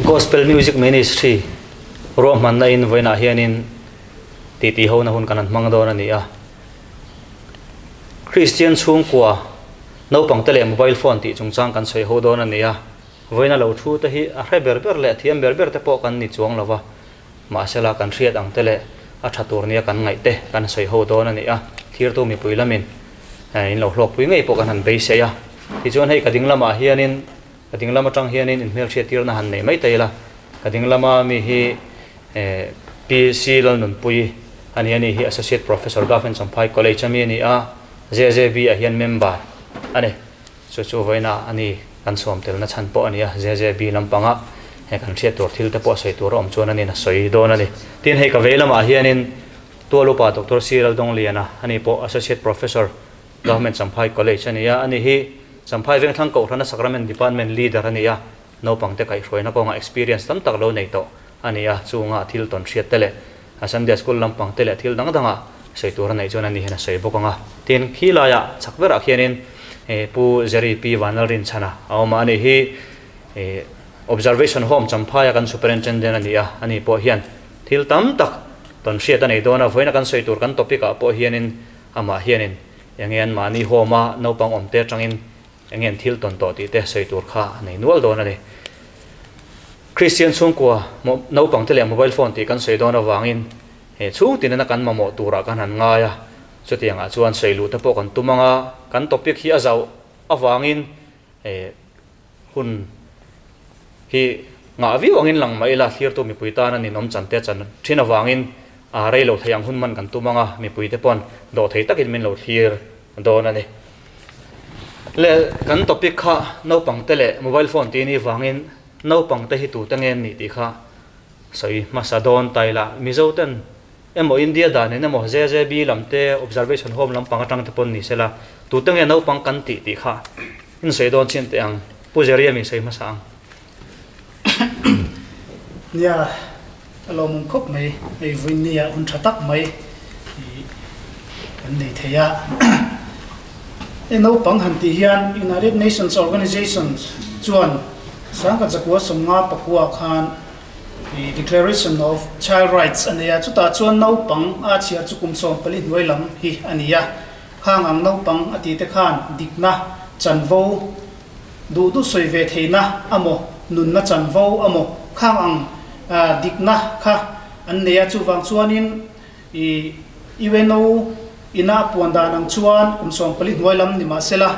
Gospel Music Ministry ruahmanna in vawiinah hianin titi hona hun kan han hmang dawn a ni a. Kristian chhungkua naupangte leh mobile phone tih chungchang kan sawi ho dawn a ni a. Vawiina lo thu te hi a hre ber ber leh thiam ber ber te pawh kan ni chuang lo va, mahsela kan hriat ang te leh a tha tur nia kan ngaih te kan sawi ho dawn a ni a. Thirtu mipui lamin in lo hlawkpui ngei pawh kan han beisei a. Tichuan hei ka ding lamah hianin Ka ding lam atang hianin inhmelhriat tirna han nei mai ta ila, ka ding lama mi hi PC Lalnunpuii a ni a ni hi Associate Professor Government Champhai College a mi a ni a, JJB ah hian member a ni. Chu chu vawiina a ni kan sawm telna chhan pawh a ni a, JJB lampanga he kan hriat tur thil te pawh sawi tur a awm chuan a nin a sawi dawn a ni. Tin hei ka vei lamah hianin Tualupa Doctor C Laldongliana a ni pawh Associate Professor Government Champhai College a ni a, ani hi Champhai Vengthlang Kohhrana Sacrament Department Leader a ni a, naupangte kaihhruaina kawnga experience tam tak lo nei tawh a ni a, chunga thil tawn hriat te leh a Sunday School lampang te leh thil dang danga sawi tur a neih chuan ani hian a sawi bawk ang a. Tin, khi laiah chak berah khianin Pu Jerry P Vanlalrinchhana a awm a, ani hi Observation Home Champhaia kan Superintendent a ni a, ani pawh hian thil tam tak tawn hriat a nei dawn a, vawiina kan sawi tur kan topic ah pawh hianin Amah hianin enge an mahni home a naupang awmte atangin enge an thil tawn tawh tih te sawi tur kha a nei nual dawn a ni. Kristian chhungkua naupangte leh mobile phone tih kan sawi dawn avangin he chhung tinena kan mamawh turah kan han ngai a, chutiangah chuan sawi luh te pawh kan tum ang a, kan topic hi a zauh avangin hun hi ngah viau angin lang mah ila thlirtu mipui tana ninawm chan te chan thin avangin a rei lo thei ang hun man kan tum ang a, mipuite pawn dawh thei takin min lo thlir dawn a ni. Le kan topic kha naupangte leh mobile phone tih ni vangin naupangte hi tute nge an nih tih kha sawi hmasa dawn ta ila Mizo ten emaw India danin emaw JJB lam te observation home lampang atang te pawn ni sela tute nge naupang kan tih tih kha In sawi dawn chin teh ang, Pu Jerry mi sawi hmasa ang. Nia, a lawmawm khawp mai, hei vawiin nia hun tha tak mai i kan nei thei a. Hei naupang han tih hian United Nations Organizations chuan sangkhat zakua sawmnga pakua khan i Declaration of Child Rights a nei a, chutah chuan naupang a chhiar chu kum 14 hnuai lam hi a ni a. Khang ang naupang a tih te khan dikna chanvo duh duh sawi ve theihna amaw, nunna chanvo amaw khang ang dikna kha an nei a. Chuvang chuanin i UNO ina a puan dan ang chuan kum 14 hnuai lam ni mahsela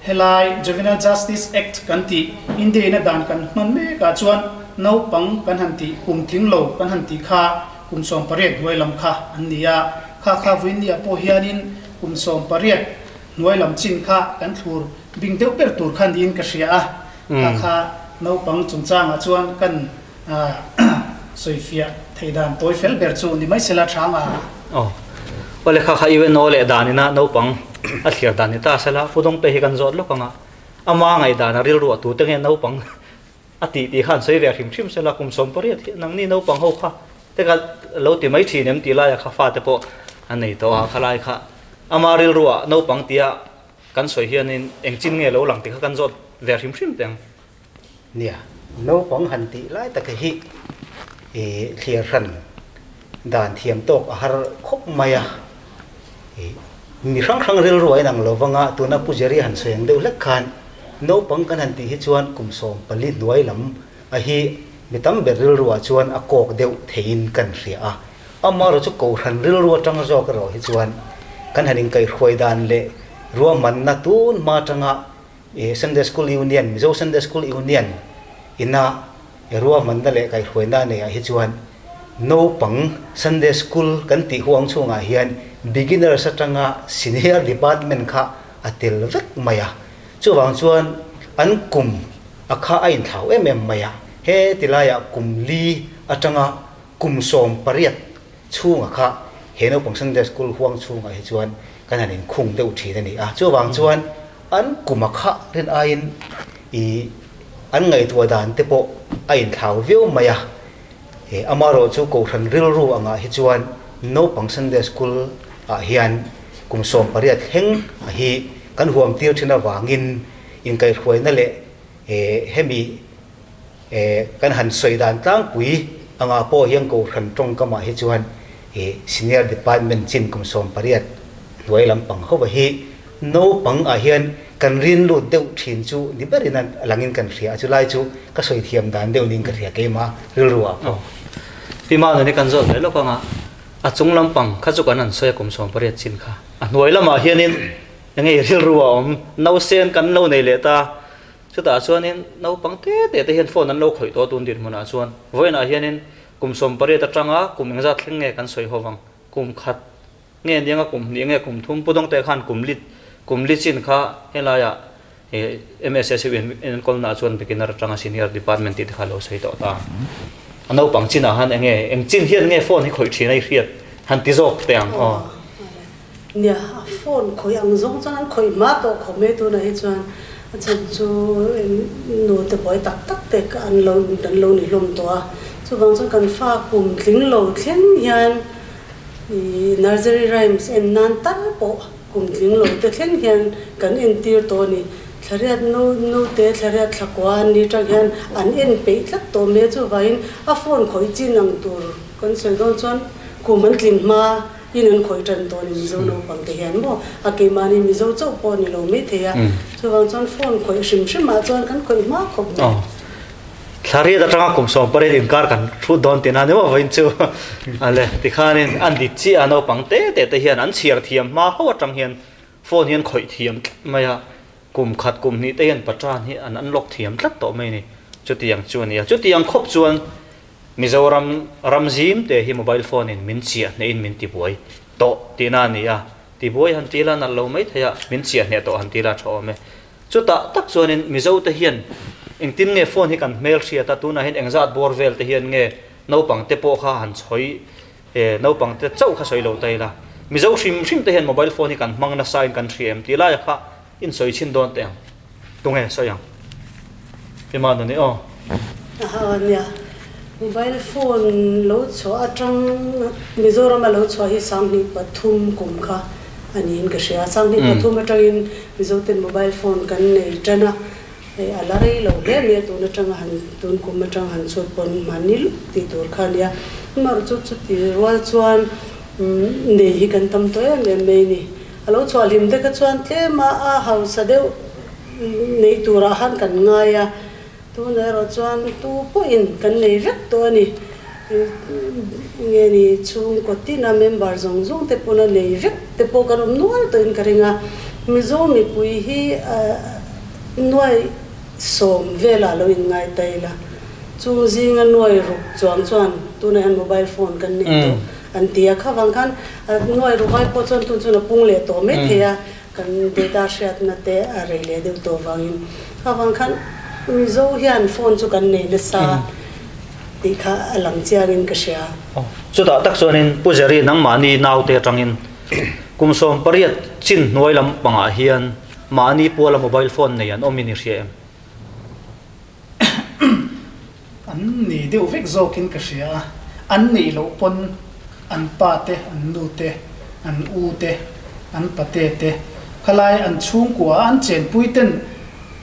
helai Juvenile Justice Act kan tih India ina dan kan hman mekah chuan naupang kan han tih kum tling lo kan han tih kha kum 18 hnuai lam kha an ni a. Kha kha Vuinia pawh hianin kum 18 hnuai lam chin kha kan thlur bing deuh ber tur kha niin ka hria a. Kha kha naupang chungchangah chuan kan sawifiah theih dan tawi fel ber chu ni mai sela tha anga. Aw. Awle kha kha UNO leh danina naupang a thlir dan ni ta sela Pu Dawngte hi kan zawt lawk anga ama ngaihdan a rilru a tute nge naupang A tih tih khan sawi ve hrim hrim sela kum 18 hi nangni naupang ho kha te kha lo ti mai thin em tih laia kha fate pawh a nei tawh a, khalai kha ama rilruah naupang tia kan sawi hianin eng chin nge lo lang tih kha kan zawt ve hrim hrim teh ang. Nia, naupang han tih lai taka hi ih thliar hran dan thiam tawk a har khawp mai a, ih mi hrang hrang rilru a inang lo vang a, tuna Pu Jerry han sawi ang deuh hlek khan naupang kan han tih hi chuan kum 14 hnuai lam a hi mi tam ber rilru ah chuan a kawk deuh theiin kan hria a, amaherawhchu kohhran rilru atang zawk erawh hi chuan kan han inkaihhruai dan leh ruahmanna tun hma atanga ih Sunday School Union, Mizo Sunday School Union ina ruahmanna leh kaihhruaina a neih ah hi chuan Naupang Sunday School kan tih huang chhungah hian beginners atanga senior department kha a tel vek mai a. Chuvang chuan an kum a kha a inthlau em em mai a. He ti laiah kum li atanga kum 18 chhunga kha he naupang Sunday School huang chhungah hi chuan kan han inkhung deuh thin a ni a. Chuvang chuan an kum a kha rin aiin ih an ngaihtuah dan te pawh a inthlau viau mai a. Amaherawh chu Kohhran rilru angah hi chuan naupang Sunday School ah hian kum 18 thleng a hi kan huam tir thin avangin inkaihhruaina leh hemi Kan han sawi dan tlangpui angah pawh hian Kohhran tawngkamah hi chuan Senior Department chin kum 18 hnuai lampang hova hi naupang ah hian kan rin lut deuh thin chu ni berin a langin kan hria a, chulai chu ka sawi thiam dan deuh niin ka hria keimah rilru ah pawh. Pi Manuni kan zawt ve lawk anga a chung lampang kha chu kan han sawi a kum 18 chin kha a hnuai lamah hianin enge i rilru a awm nausen kan lo nei leh ta Chutah chuanin naupang te te te hian phone an lo khawih tawh tun dinhmunah chuan vawiinah hianin kum 18 atanga kum engzat thleng nge kan sawi ho vang, kum khat nge nianga kum hnih nge kum thum pu dawngte khan kum li kum li chin kha helaiah ih MSSU enkawlnaah chuan beginner atanga senior department tih te kha lo sawi tawh ta. A naupang chinah han enge eng chin hian nge phone hi khawih thin a i hriat han ti zawk teh ang aw. Nia, a phone khawih ang zawng chuan an khawih hma tawh khawp mai tunah hi chuan a chhan chu nu te buai tak tak te an lo an lo ni hlawm tawh a, chuvang chuan kan fa kum tling lo thleng hian ih nursery rhymes en nan tal pawh kum tling lo te thleng hian kan entir tawh a ni. Thlariat nu nu te thlariat thlakua an ni tang hian an en peih tlat tawh mai a, chuvangin a phone khawih chin ang tur kan sawi dawn chuan kum an tlin hma In an khawih tan tawh a ni Mizo naupang te hian maw? A keimahni Mizo chauh pawh a ni lo mai thei a, chuvang chuan phone khawih hrim hrim ah chuan kan khawih hma khawp mai. Thla riat atanga kum 18 inkar kan hrut dawn tih na ni maw vawiin chu ale tikhanin an dit chiah a naupang te te te hian an chhiar thiam hma ho atang hian phone hi an khawih thiam tlat mai a, kum khat kum hnih te hian patan hi an unlock thiam tlat tawh mai a ni. Chutiang chu a ni a, chutiang khawp chuan Mizoram ram zim te hi mobile phone in min chiah hneh in min tibuai tawh tihna a ni a, tibuai han ti la nalh lo mai thei a, min chiah hneh tawh han ti la tha awm e. Chutah tak chuanin Mizo te hian engtin nge phone hi kan hmel hriat a, tunah hian engzat bawr vel te hian nge naupang te pawh kha han chhawi e, naupang te chauh kha sawi lo ta ila, Mizo hrim hrim te hian mobile phone hi kan hmang nasa in kan hria em tih laia kha In sawi chhin dawn teh ang. Tunge sawi ang? Ema nuni aw. Aha nia. Mobile phone lo chhuah atang Mizoram a lo chhuah hi 2003 kum kha a niin ka hria. 2003 atangin Mizo ten mobile phone kan nei tan a, hei a la rei lo hle mai a tun atanga han tun kum atang han chhut pawn mahni lup tih tur kha a nia. Amaherawhchu chuti rual chuan nei hi kan tam tawh em em mai a ni. A lo chhuah hlim te kha chuan tlem a a hausa deuh nei turah khan kan ngai a, tunah erawh chuan tu pawhin kan nei vek tawh a ni. Nge ni chhungkaw tina member zawng zawng te pawn a nei vek te pawh kan awm nual tawhin ka ring a. Mizo mipui hi nuai 10 velah lo inngai ta ila, chung zinga nuai ruk chuang chuan tunah hian mobile phone kan nei tawh. An ti a, khavang khan nuai ruhai pawh chuan tun chuan a pung leh tawh mai thei a, kan data hriatna te a rei leh deuh tawh vangin khavang khan Mizo hian phone chu kan nei nasa tih kha a lang chiangin ka hria. Chutah tak chuanin Pu Jerry nangmahni naute atangin kum 18 chin hnuai lam pangah hian mahni puala mobile phone nei an awmin i hria em? An nei deuh vek zawkin ka hria a, an neih loh pawn an pa te, an nu te, an u te, an pate te, khalai an chhungkua a an chenpui ten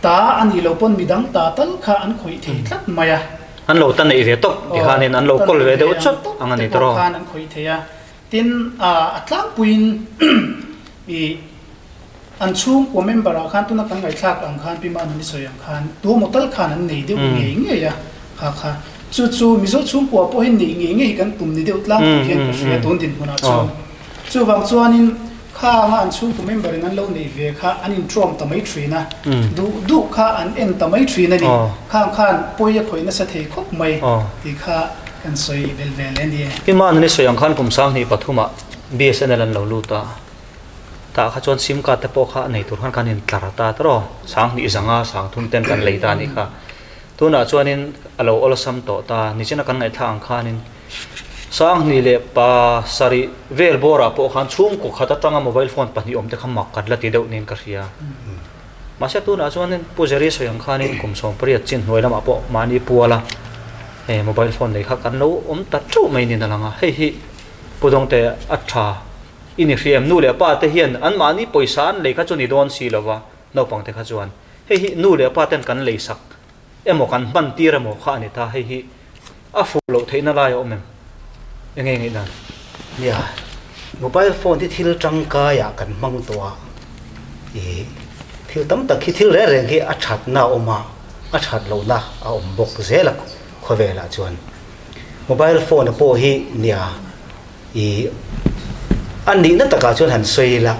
ta a nih loh pawn midang ta tal kha an khawih thei tlat mai a. An lo ta neih ve tawp ti khanin an lo kawl ve deuh chawt ang a ni tawh. Khan an khawih thei a, tin a tlangpuiin ih An chhungkua member ah khan tuna kan ngaihthlak ang khan Pi Manuni sawi ang khan tu emaw tal khan an nei deuh ngei ngei a kha kha chu chu Mizo chhungkua pawh hi neih ngei ngei hi kan tum ni deuh tlang tih hian ka hria tun dinhmunah chuan chuvang chuanin kha anga an chhungkua member in an lo neih ve kha an intrawm ta mai thin a duh duh kha an en ta mai thin a ni khang khan pawi a khawih nasa thei khawp mai tih kha kan sawi belh ve leh a ni e. Pi Manuni sawi ang khan kum 2003 ah BSNL an lo lut a. Tah kha chuan sim card te pawh kha nei tur khan kan intlar ta tawh aw, 2000 zanga 30 ten kan lei ta a nih kha. Tunah chuanin a lo awlsam tawh ta, nichina kan ngaihthlak ang khanin 27 vel bawrah pawh khan chhungkaw khat atanga mobile phone pahnih awm te kha mak kan la ti deuh niin ka hria. Mahse tunah chuanin Pu Jerry sawi ang khanin kum 18 chin hnuai lamah pawh mahni puala mobile phone nei kha kan lo awm ta teuh mai niin a lang a, hei hi Pu Dawngte a tha. I ni hriam, nu leh pa te hian anmahni pawisa an lei kha chu ni dawn si lova, naupang te kha chuan hei hi nu leh pa ten kan lei sak emaw kan hman tir emaw kha a ni ta, hei hi a fuh loh theihna lai a awm em? Enge ngaihdan? Nia, mobile phone hi thil tangkaiah kan hmang tawh a, ih thil tam tak hi thil reng reng hi a thatna a awm a, a that lohna a awm bawk zel a khawvelah chuan. Mobile phone a pawh hi nia ih a nihna takah chuan han sawi ila,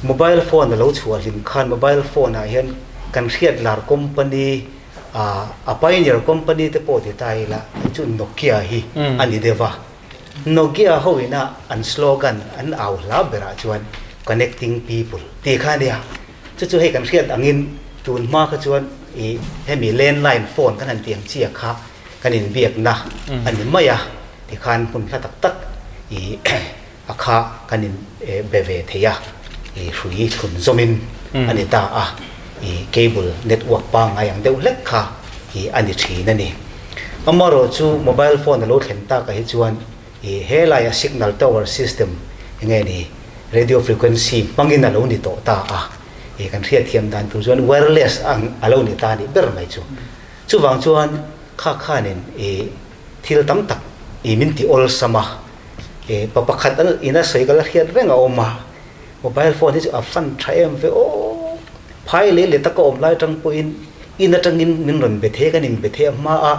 mobile phone a lo chhuah hlim khan mobile phone ah hian kan hriat lar company ah a pioneer company te pawh ti ta ila chu Nokia hi a ni deuh a. Nokia ho ina an slogan an au hla berah chuan connecting people tih kha a nia. Chu chu hei kan hriat angin tun hma kha chuan ih hemi landline phone kan han ti ang chiah kha kan inbiakna a ni mai a, tikhan hmun hla tak tak ih a kha kan in be ve thei a, ih hrui thlun zawmin a ni ta a, ih cable network pangngai ang deuh hlek kha ih a ni thin a ni. Amaherawhchu mobile phone a lo thlen takah hi chuan ih helaia signal tower system enge ni radio frequency hmangin a lo ni tawh ta a, ih kan hriatthiam dan tur chuan wireless ang a lo ni ta a nih ber mai chu. Chuvang chuan kha khanin i thil tam tak i min ti awlsam a, i pa pakhat an ina sawi ka la hriat reng a awm a, mobile phone hi chu a fan tha em ve aw, phai leh leh taka awm lai atang pawhin in atangin min rawn be thei kan inbe thei a hma a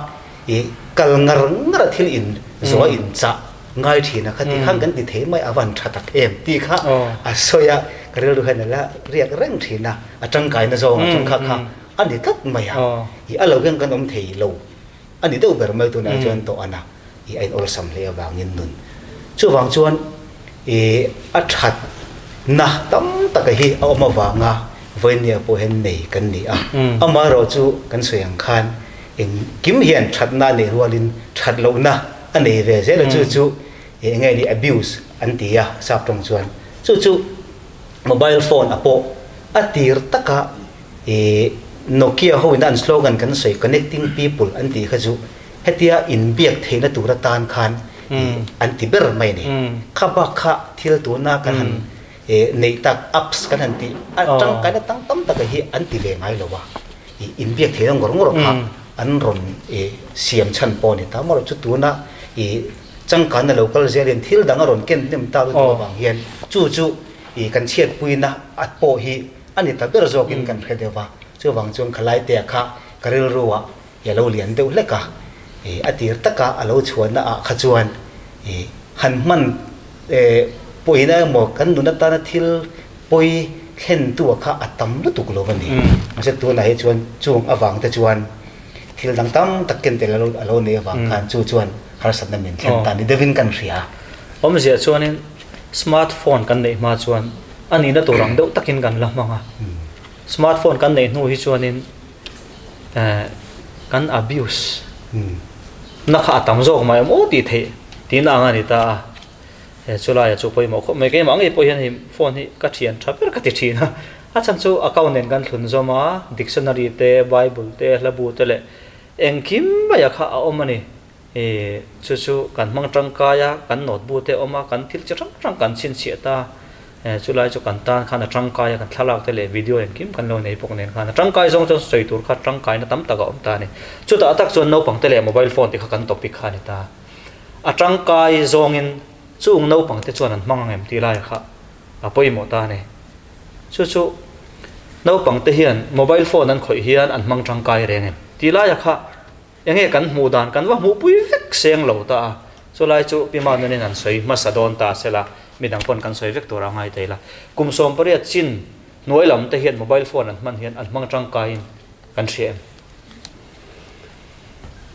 i kal ngar ngar a thil in zawh a in chah ngai thin a khati khan kan ti thei mai a van tha tak em tih kha a sawi a, ka rilru hian a la riak reng thin a, a tangkaina zawngah chuan kha kha A ni tlat mai a, i a lo hian kan awm thei lo a ni deuh ber mai tunah chuan tawh ana i a in awlsam hle avangin nun. Chuvang chuan i a that na tam taka hi a awm avanga vawinia pawh hian nei kan ni a, amaherawh chu kan sawi ang khan engkim hian thatna a neih rualin that lohna a nei ve zel a, chu chu eng nge ni abuse an ti a sap tawng chuan chu chu mobile phone a pawh a tir taka I Nokia ho in an slogan kan sawi connecting people an tih kha chu hetia inbiak theihna tur atan khan an ti ber mai a ni. Kha bak kha thil tuna kan han neih tak apps kan han tih a tangkaina tang tam taka hi an ti ve ngai lo a. I inbiak theihna ngawr ngawr kha an rawn siam chhan pawh a ni ta maw chu tuna i changkanna lo kal zelin thil dang a rawn ken hnem ta lutuk avang hian chu chu i kan chhiatpuina a pawh hi A ni ta ber zawkin kan hre deuh a, chuvang chuan khalai tea kha ka rilru ah i a lo lian deuh hlek a, i a tir taka a lo chhuahna ah kha chuan i han hman pawina emaw kan nun atana thil pawi thlen tu ah kha a tam lutuk lo a ni. Mahse tunah hi chuan chung avang te chuan thil dang tam tak ken tel a lo nei avang khan chu chuan harsatna min thlen ta ni deuhin kan hria. Awmzia chuanin smartphone kan neih hma chuan A nihna tur ang deuh takin kan la hmang a. Smartphone kan neih hnu hi chuanin kan abuse na kha a tam zawk mai awm aw tih theih tihna ang a ni ta a. He chulaiah chu pawimawh khawp mai. Keimah ngei pawh hian hei phone hi ka thian tha ber ka ti thin a. A chhan chu account nen kan thlun zawm a, dictionary te, bible te, hlabu te leh engkim maia kha a awm a ni. I chu chu kan hmang tangkai a, kan notebook te a awm a, kan thil chi hrang hrang kan chhinchhiah ta. Chulai chu kan tan khan a tangkai a, kan thlalak te leh video engkim kan lo nei bawk nen khan a tangkai zawng chuan sawi tur kha tangkaina tam tak a awm ta a ni. Chutah tak chuan naupang te leh mobile phone te kha kan topic kha a ni ta. A tangkai zawngin chung naupang te chuan an hmang ang em tih lai kha a pawimawh ta a ni. Chu chu naupang te hian mobile phone an khawih hian an hmang tangkai reng em tih laia kha Enge kan hmuh dan kan va hmuhpui vek seng lo ta a, chulai chu Pi Manunin an sawi hmasa dawn ta sela, midang pawn kan sawi vek tur a ngai thei la. Kum 18 chin hnuai lam te hian mobile phone an hman hian an hmang tangkaiin kan hria em?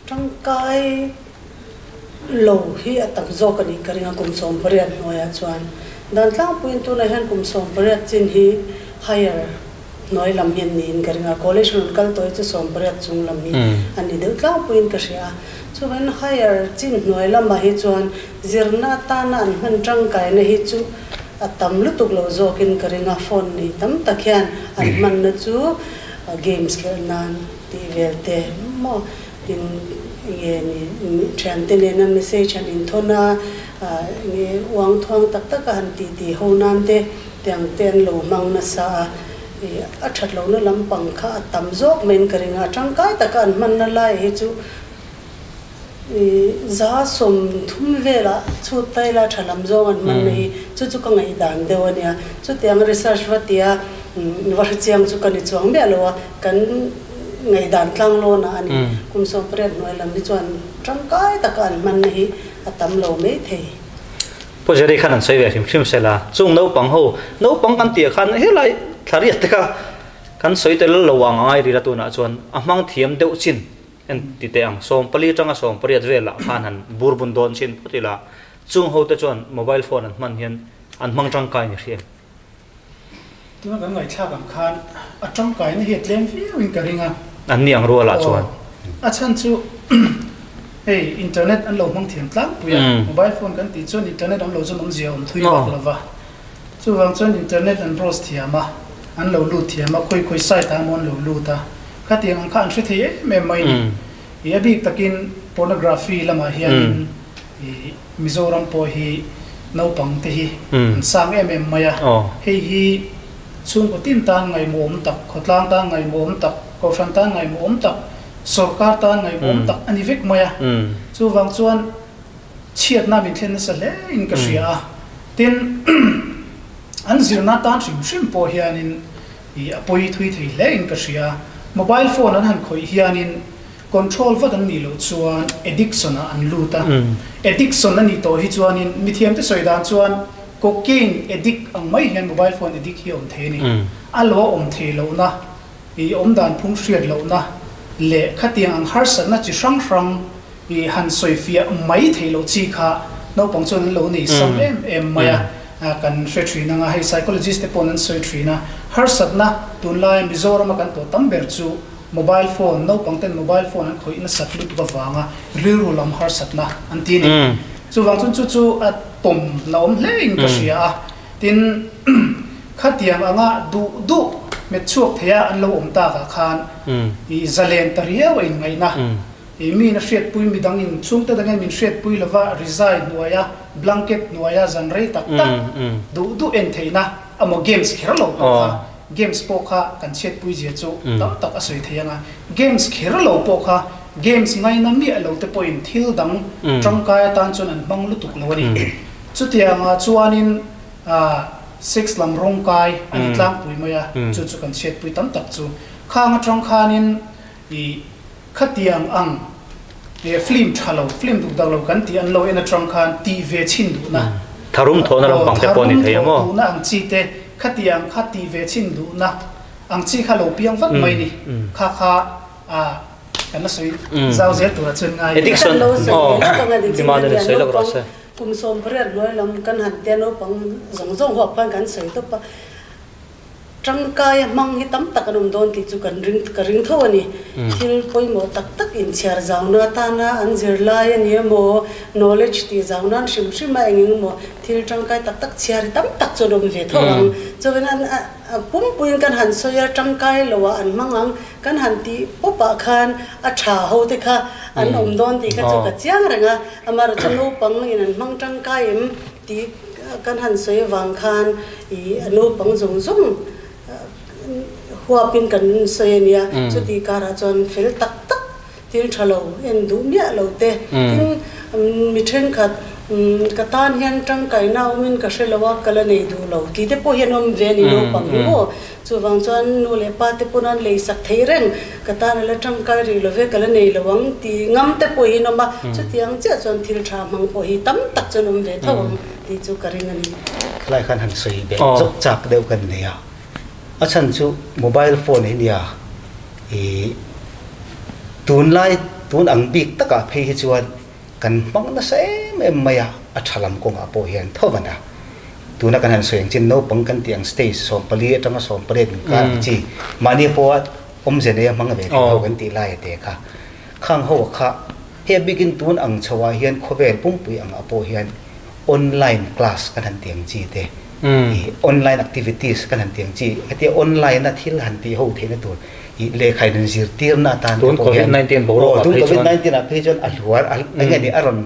Tangkai lo hi a tam zawk a nih ka ring a, kum 18 hnuaiah chuan dan tlangpuiin tunah hian kum 18 chin hi higher Hnuai lam hi an niin ka ring a, college rawn kal tawh hi chu 18 chung lam hi an ni deuh tlangpuiin ka hria a. Chuvangin higher chin hnuai lamah hi chuan zirna atana an hman tangkaina hi chu a tam lutuk lo zawkin ka ring a, phone nei tam tak hian an hmanna chu games khelh nan tih vel te maw tin enge ni thiante nena message han inthawn a, enge uang thuang tak taka han titi ho nan te. Tiang te an lo hmang nasa a, A that lohna lampang kha a tam zawk maiin ka ring a, tangkai taka an hmanna lai hi chu 30% velah chhut ta ila tha lam zawng an hmanna hi chu chu ka ngaihdan deuh a nia. Chutiang research va tia va hrechiang chu ka ni chuang miah lo a, kan ngaihdan tlanglawnah a ni. Kum 18 hnuai lam hi chuan tangkai taka an hmanna hi a tam lo maithei. Pu Jerry khan an sawi ve hrim hrim sela, chung naupang ho, naupang kan tih ah khan helai thlariat te kha kan sawi tel lo ang angai rila tunah chuan a hmang thiam deuh chin en ti teh ang, 14 atanga 18 velah khan han bur bun dawn chin phawt ila, chung ho te chuan mobile phone an hman hian an hmang tangkai ni hri em? Tuna kan ngaihthlak ang khan a tangkaina hi a tlem viau in ka ring a. An ni ang rualah chuan. A chhan chu hei internet an lo hmang thiam tlangpui a, mobile phone kan tih chuan internet an lo zawn awmzia awm thui vak lo va. Chuvang chuan internet an browse thiam a, an lo lut thiam a, khawi khawi site ah emaw an lo lut a, khatiang ang kha an hre thei em em mai ni. I a bik takin pornography lamah hianin i Mizoram pawh hi naupang te hi an sang em em mai a, hei hi chhungkaw tin tan ngaihmawhawm tak, khawtlang tan ngaihmawhawm tak, kohhran tan ngaihmawhawm tak, sorkar tan ngaihmawhawm tak a ni vek mai a. Chuvang chuan chhiatna min thlen nasa hle in ka hria a, tin an zirna tan hrim hrim pawh hianin i a pawi thui thei hle in ka hria a, mobile phone an han khawih hianin Control vat an nih loh chuan addiction ah an lut a, addiction a nih tawh hi chuanin mithiamte sawi dan chuan cocaine addict ang mai hian mobile phone addict hi a awm thei a ni. A lo a awm thei lohna, i awm dan phung hriat lohna leh khatiang ang harsatna chi hrang hrang i han sawi fiah mai theih loh chi kha naupang chuan an lo nei sam em em mai a, kan hre thin ang a, hei psychologist te paw'n an sawi thin a, harsatna tunlaia Mizorama kan tawh tam ber chu Mobile phone, naupang ten mobile phone an khawih nasat lutuk avanga rilru lam harsatna an ti a ni. Chuvang chuan chu chu a pawm la awm hle in ka hria a. Tin, khatiang anga duh duh hmet chhuak theia an lo awm takah khan i zalen ta riau a inngaihna. I miin a hriatpui midang in chhungte dangin min hriatpui lova rizai hnuaia blanket hnuaia zan rei tak tak duh duh en theihna amaw games kher lo pawh kha Games pawh kha kan chhiatpui zia chu tam tak a sawi thei ang a, games kher lo pawh kha games ngaina miah lo te pawhin thil dang tangkai atan chuan an hmang lutuk lo a ni. Chutiangah chuanin sex lam rawng kai a ni tlangpui mai a, chu chu kan chhiatpui tam tak chu. Khang atang khanin i khatiang ang film tha lo, film duk dak lo kan tih an lo en atang khan tih ve chhin duhna. Tharum thawhna lampang te pawh a ni thei ang aw. Tharum thawh duhna ang chi te, khatiang kha tih ve chhin duhna ang chi kha lo piang vat mai ni. Kha kha kan la sawi zau zel turah chuan ngai ila. Addiction aw demand a ni sawi lawk rawh se. Kum 18 hnuai lam kan han tia naupang zawng zawng huap khan kan sawi tawp a. Tangkaia hmang hi tam tak an awm dawn tih chu kan ring ka ring tho a ni. Thil pawimawh tak tak inchhiar zauna atana an zirlai a ni emaw, knowledge tih zau nan hrim hrim a eng eng emaw thil tangkai tak tak chhiar hi tam tak chu an awm ve tho ang. Chuan an a pumpuiin kan han sawi a, tangkai loah an hmang ang kan han tih pawpah khan a tha ho te kha an awm dawn tih kha chu ka chiang reng a. Amaherawhchu naupang in an hmang tangkai em tih kan han sawi avang khan i a naupang zawng zawng huapin kan sawi a nia, chutih karah chuan fel tak tak thil tha lo en duh miah lo te, tin mi thenkhat ka tan hian tangkaina awmin ka hre lo a, ka la nei duh lo tih te pawh hian awm ve a ni naupang hi maw, chuvang chuan nu leh pa te pawn an lei sak thei reng, ka tan a la tangkai rih lo ve, ka la nei lo ang tih ngam te pawh hi an awm a, chutiang chiah chuan thil tha hmang pawh hi tam tak chuan awm ve tho ang. Tih chu ka ring a ni. Khalai khan han sawi beh zawk chak deuh kan nei a, a chhan chu mobile phone hi nia i tunlai tun ang bik takah phei hi chuan kan hmang nasa em em mai a, a tha lam kawngah pawh hian tho van a. Tuna kan han sawi ang chin naupang kan tih ang stage 14 atanga 18 inkar ang chi mahni pawha awmze neia hmang ve thei ho kan tih lai a te kha. Khang ho kha He bikin tun ang chho ah hian khawvel pumpui ang ah pawh hian online class kan han ti ang chi te, i online activities kan han ti ang chi, hetia online a thil han tih ho theihna tur i lehkha in an zirtirna atan te pawh hian, aw tun covid 19 ah phei chuan a hluar a enge ni a rawn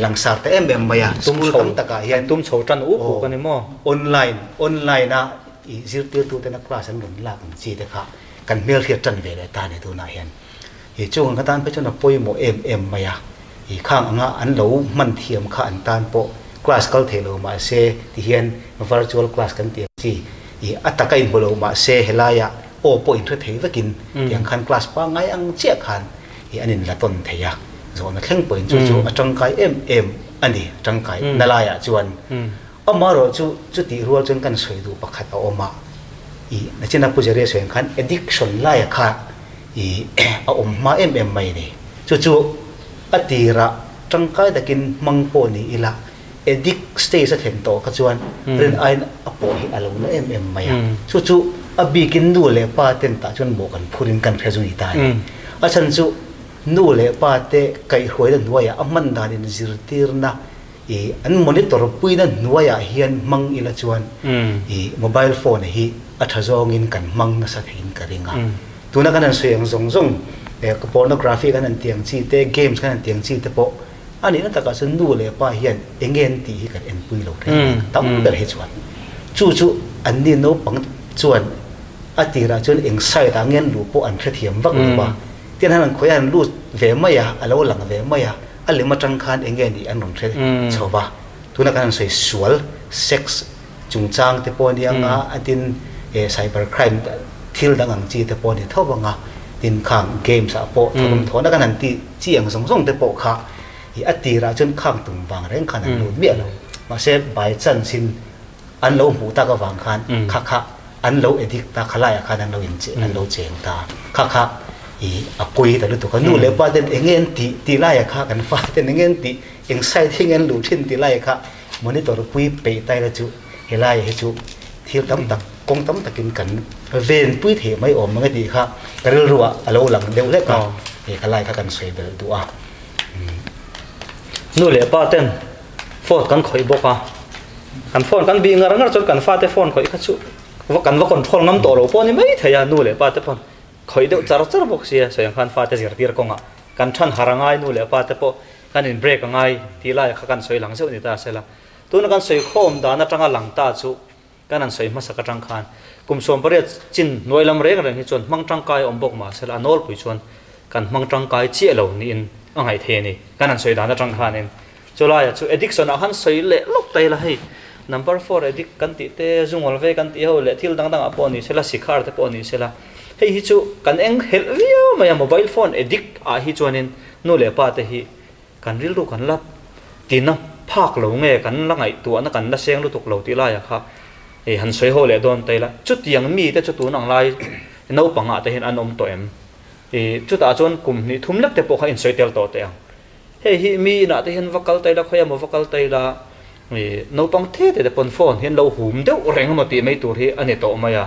langsar ta em em mai a, school tam takah hian tum chho tan up uk a ni maw? Online online a. I zirtirtutena class an rawn lak ang chi te kha kan hmelhriat tan ve leh ta a ni tunah hian. I chung ang atan phei chuan a pawimawh em em mai a, i khang anga an lo hman thiam kha an tan pawh class kal thei lo mah se ti hian virtual class kan tih ang chi i a taka inhmu lo mah se helaiah aw pawh inhre thei vekin tiang khan class pangngai ang chiah khan i an inla tawn thei a, zawhna thleng pawhin chu chu a tangkai em em a ni, tangkai na laiah chuan. Amaherawh chu chutih rual chuan kan sawi duh pakhat a awm a, i nachina Pu Jerry a sawi ang khan addiction laia kha i a awm hma em em mai a ni. Chu chu a tirah tangkai takin hmang pawh ni ila addict stage a thlen tawh kha chuan rin aiin a pawh hi a lo na em em mai a. Chu chu a bikin nu leh pa ten tah chuan mawh kan phurin kan hre zui ta a ni. A chhan chu nu leh pa te kaihhruaina hnuaiah a hman danin zirtirna I an monitor puina hnuaiah hian hmang ila chuan i mobile phone hi a tha zawngin kan hmang nasa theiin ka ring a. Tuna kan han sawi ang zawng zawng pornography kan han tih ang chi te, games kan han tih ang chi te pawh a nihna takah chuan nu leh pa hian eng nge an tih hi kan enpui lo reng reng tam ber hi chuan. Chu chu anni naupang chuan a tirah chuan eng side ah nge an luh pawh an hrethiam vak lo va. Tin han an khawiah an lut ve mai a, a lo lang ve mai a. A lem atang khan eng nge nih an rawn hre chho va, tuna kan han sawi sual, sex, chungchang te pawh a ni ang a, a tin cyber crime thil dang ang chi te pawh a ni tho vang a, tin khang games ah pawh thawhlawm thawhna kan han tih chi ang zawng zawng te pawh kha ih a tirah chuan khang tum vang reng khan an lut miah lo, mahse by chance in an lo hmuh tak avang khan kha kha an lo addict ta khalaiah khan an lo in an lo cheng ta kha kha i a pawi ta lutuk a nu leh pa ten eng nge an tih tih laiah kha kan fa ten eng nge an tih eng side hi nge an luh thin tih laiah kha monitor pui peih tai la chu helaiah hi chu thil tam tak kawng tam takin kan ven pui theih mai awm ang e tih kha ka rilruah a lo lang deuh hlek a he khalai kha kan sawi belh duh a. Nu leh pa ten phone kan khawih bawk a, kan phone kan bih ngar ngar chuan kan fate phone khawih kha chu va kan va control ngam tawh lo pawh a ni mai thei a, nu leh pa te pawn khawih deuh char char bawk sia sawi ang khan fate zirtir kawngah kan than har a ngai nu leh pa te pawh kan in break a ngai tih laiah kha kan sawi lang zeuh ni ta sela tuna kan sawi khawm dan atanga lang ta chu kan han sawi hmasak atang khan kum 18 chin hnuai lam reng reng hi chuan hmang tangkai a awm bawk mah sela a nawlpui chuan kan hmang tangkai chiah lo niin a ngaih thei a ni kan han sawi dan atang khanin Chulaiah chu addiction ah khan sawi leh lawk ta ila hei number four addict kan tih te zungawl ve kan tih ho leh thil dang dang ah pawh ni sela sikhar te pawh ni sela hei hi chu kan eng helh viau mai a mobile phone addict ah hi chuanin nu leh pa te hi kan rilru kan la tina phak lo nge kan la ngaihtuahna kan la seng lutuk lo tih laiah kha hei han sawi ho leh dawn ta ila chutiang mi te chu tun ang lai naupang ah te hian an awm tawh em ih chutah chuan kum hnih thum lek te pawh kha insawi tel tawh teh ang. Hei hi mi inah te hian va kal ta ila, khawi emaw va kal ta ila, ih naupang the te te pawn phone hi an lo hum deuh reng emaw tih mai tur hi a ni tawh mai a.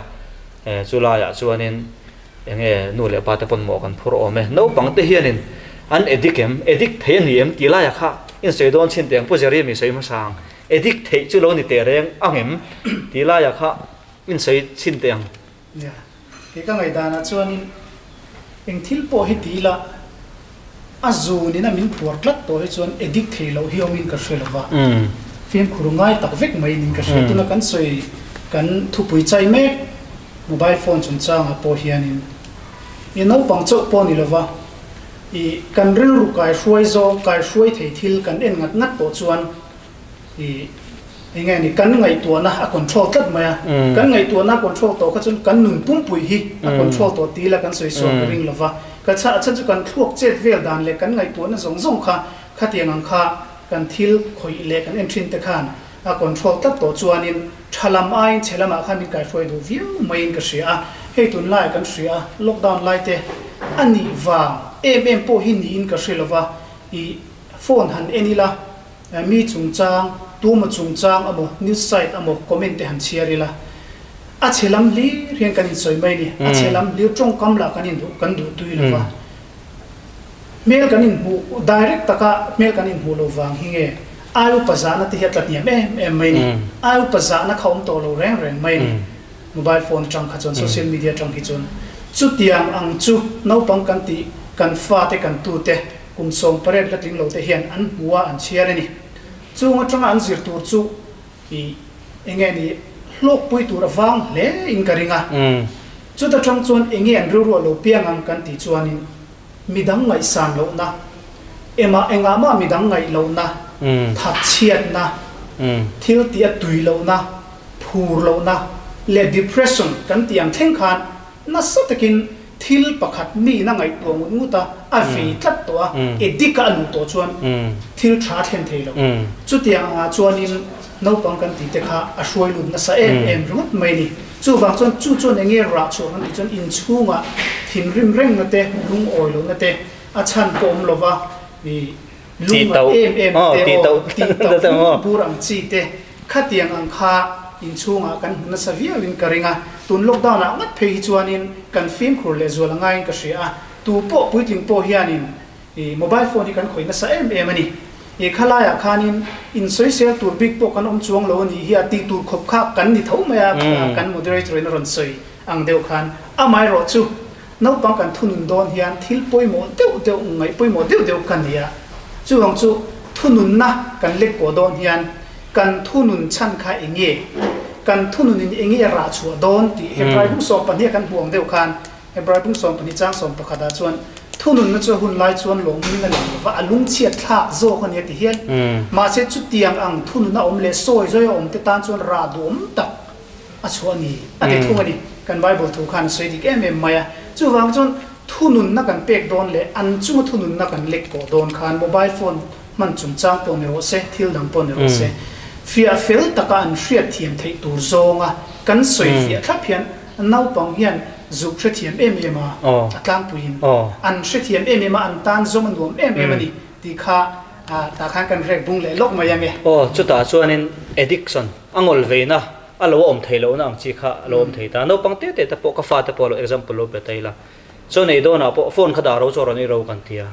Eh chu laiah chuanin eng nge nu leh pa te pawn mawh kan phur awm e. Naupang te hianin an addict em, addict thei a ni em tih laiah kha insawi dawn chhin teh ang Pu Jerry mi sawi hmasa ang. Addict theih chu lo ni teh reng ang em tih laiah kha insawi chhin teh ang. Nia, kei ka ngaihdanah chuanin eng thil pawh hi ti ila a zunin a min phuar tlat tawh hi chuan addict thei loh hi awmin ka hre lova, fimkhur ngai tak vek mai nin ka hria. Tuna kan sawi kan thupui chai mek mobile phone chungchangah pawh hianin i naupang chauh pawh ni lova i kan rilru kaihruai zawng kaihruai thei thil kan en ngat ngat tawh chuan I eng nge ni kan ngaihtuahna a control tlat mai a, kan ngaihtuahna a control tawh kha chuan kan nun pumpui hi a control tawh ti ila kan sawi sual ka ring lova, ka chhah chhan chu kan thluak chet vel dan leh kan ngaihtuahna zawng zawng kha khatiang ang kha kan thil khawih leh kan en thin te khan a control tlat tawh chuanin tha lam aiin chhe lamah khan min kaihruai duh viau maiin ka hria a, hei tunlai kan hria a lockdown lai te a nih vang em em pawh hi niin ka hre lova, i phone han en ila. Mi chungchang, tuma chungchang amaw, news site amaw comment te han chhiar ila, a chhe lam hlir hian kan insawi mai a ni. A chhe lam hlir tawngkam lah kan induh, kan duh tui lo va. Hmel kan inhmuh, direct taka hmel kan inhmuh loh vang hi nge ai upa zahna te hi a tla hniam em em mai a ni. Ai upa zahna kha awm tawh lo reng reng mai a ni. Mobile phone atang kha chuan, social media atang hi chuan chutiang ang chu naupang kan tih, kan fate, kan tute, Kum 18 la tling lote hian an hmu a, an chhiar a ni. Chung atanga an zir tur chu i eng nge ni Hlawkpui tur a vang hle in ka ring a. Chuta tang chuan enge an rilru a lo piang ang kan tih chuanin midang ngaihsan lohna, emah engah mah midang ngaih lohna, thatchhiatna, thil tih a tui lohna, phur lohna leh depression kan tih ang thleng khan nasa takin thil pakhat miin a ngaihtuah ngut ngut a, a vei tlat tawh a, addict a a luh tawh chuan thil tha a thlen thei lo. Chutiang angah chuanin naupang kan tih te kha a hruai lut nasa em em ringawt mai a ni. Chuvang chuan chu chuan eng nge rah chhuah kan tih chuan inchhungah thinrim rengna te, lungawi lohna te, a chhan pawh awm lova ih lungngat em em te aw, tih tauh bur ang chi te khatiang ang kha inchhungah kan hmu nasa viauin ka ring a. Tun lockdown ah ngat phei hi chuanin kan fimkhur lehzual a ngaiin ka hria a, tu pawh puitling pawh hianin I mobile phone hi kan khawih nasa em em a ni. I khalaiah khanin insawisel tur bik pawh kan awm chuang lo a nih hi a tih tur khawp kha kan ni tho mai a, kan moderator in a rawn sawi ang deuh khan. Amaherawh chu naupang kan thunun dawn hian thil pawimawh deuh deuh, ngaih pawimawh deuh deuh ka ni a. Chuvang chu thununna kan lek kawh dawn hian kan thunun chhan kha eng nge, kan thununin eng nge rah chhuah dawn tih Hebrai bung 12 a kan hmuh ang deuh khan Hebrai bung 12 chang 11 ah chuan thununna chu a hun lai chuan lawngmin a lang lova, a lungchhiat thlak zawk a ni a ti hial. Mahse chutiang ang thununna awm leh sawi zawi a awm te tan chuan rah duhawm tak a chhuah a ni a ti thung a ni. Kan Bible thu khan a sawi dik em em mai a. Chuvang chuan thununna kan pek dawn leh an chunga thununna kan lek kawh dawn khan mobile phone hman chungchang pawh ni rawh se, thil dang pawh ni rawh se, fiah fel taka an hriatthiam theih tur zawnga kan sawi fiah thlap hian Naupang hian zuk hrethiam em em a, a tlangpuiin an hrethiam em em a, an tan zawm a nuam em em a ni tih kha tah khan kan rek bung leh lawk mai ang e. Aw, chutah chuanin addiction, a ngawl veina, a lo awm thei lohna ang chi kha a lo awm thei ta. Naupang te te te pawh ka fate pawh lo example lo pe ta ila, chuan ei dawnah pawh phone kha dah ro chu a rawn ei ro kan ti a,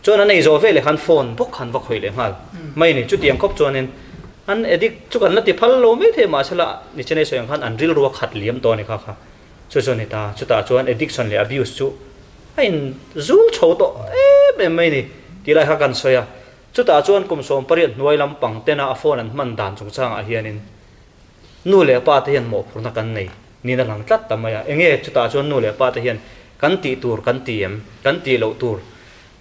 Chuan an ei zawh veleh khan phone bawk khan va khawih leh nghal mai a ni. Chutiang khawp chuanin an addict chu kan la ti phal lo mai thei mahsela Nichenei sawi ang khan an rilru a khat liam tawh a ni kha kha. Chu chu a ni ta. Chutah chuan addiction leh abuse chu a in zul chho tawh em em mai a ni tih lai kha kan sawi a. Chutah chuan kum 18 hnuai lampang tena a phone an hman dan chungchangah hianin nu leh pa te hian mawhphurhna kan nei niin a lang tlat ta mai a. Enge chutah chuan nu leh pa te hian kan tih tur kan ti em? Kan tih loh tur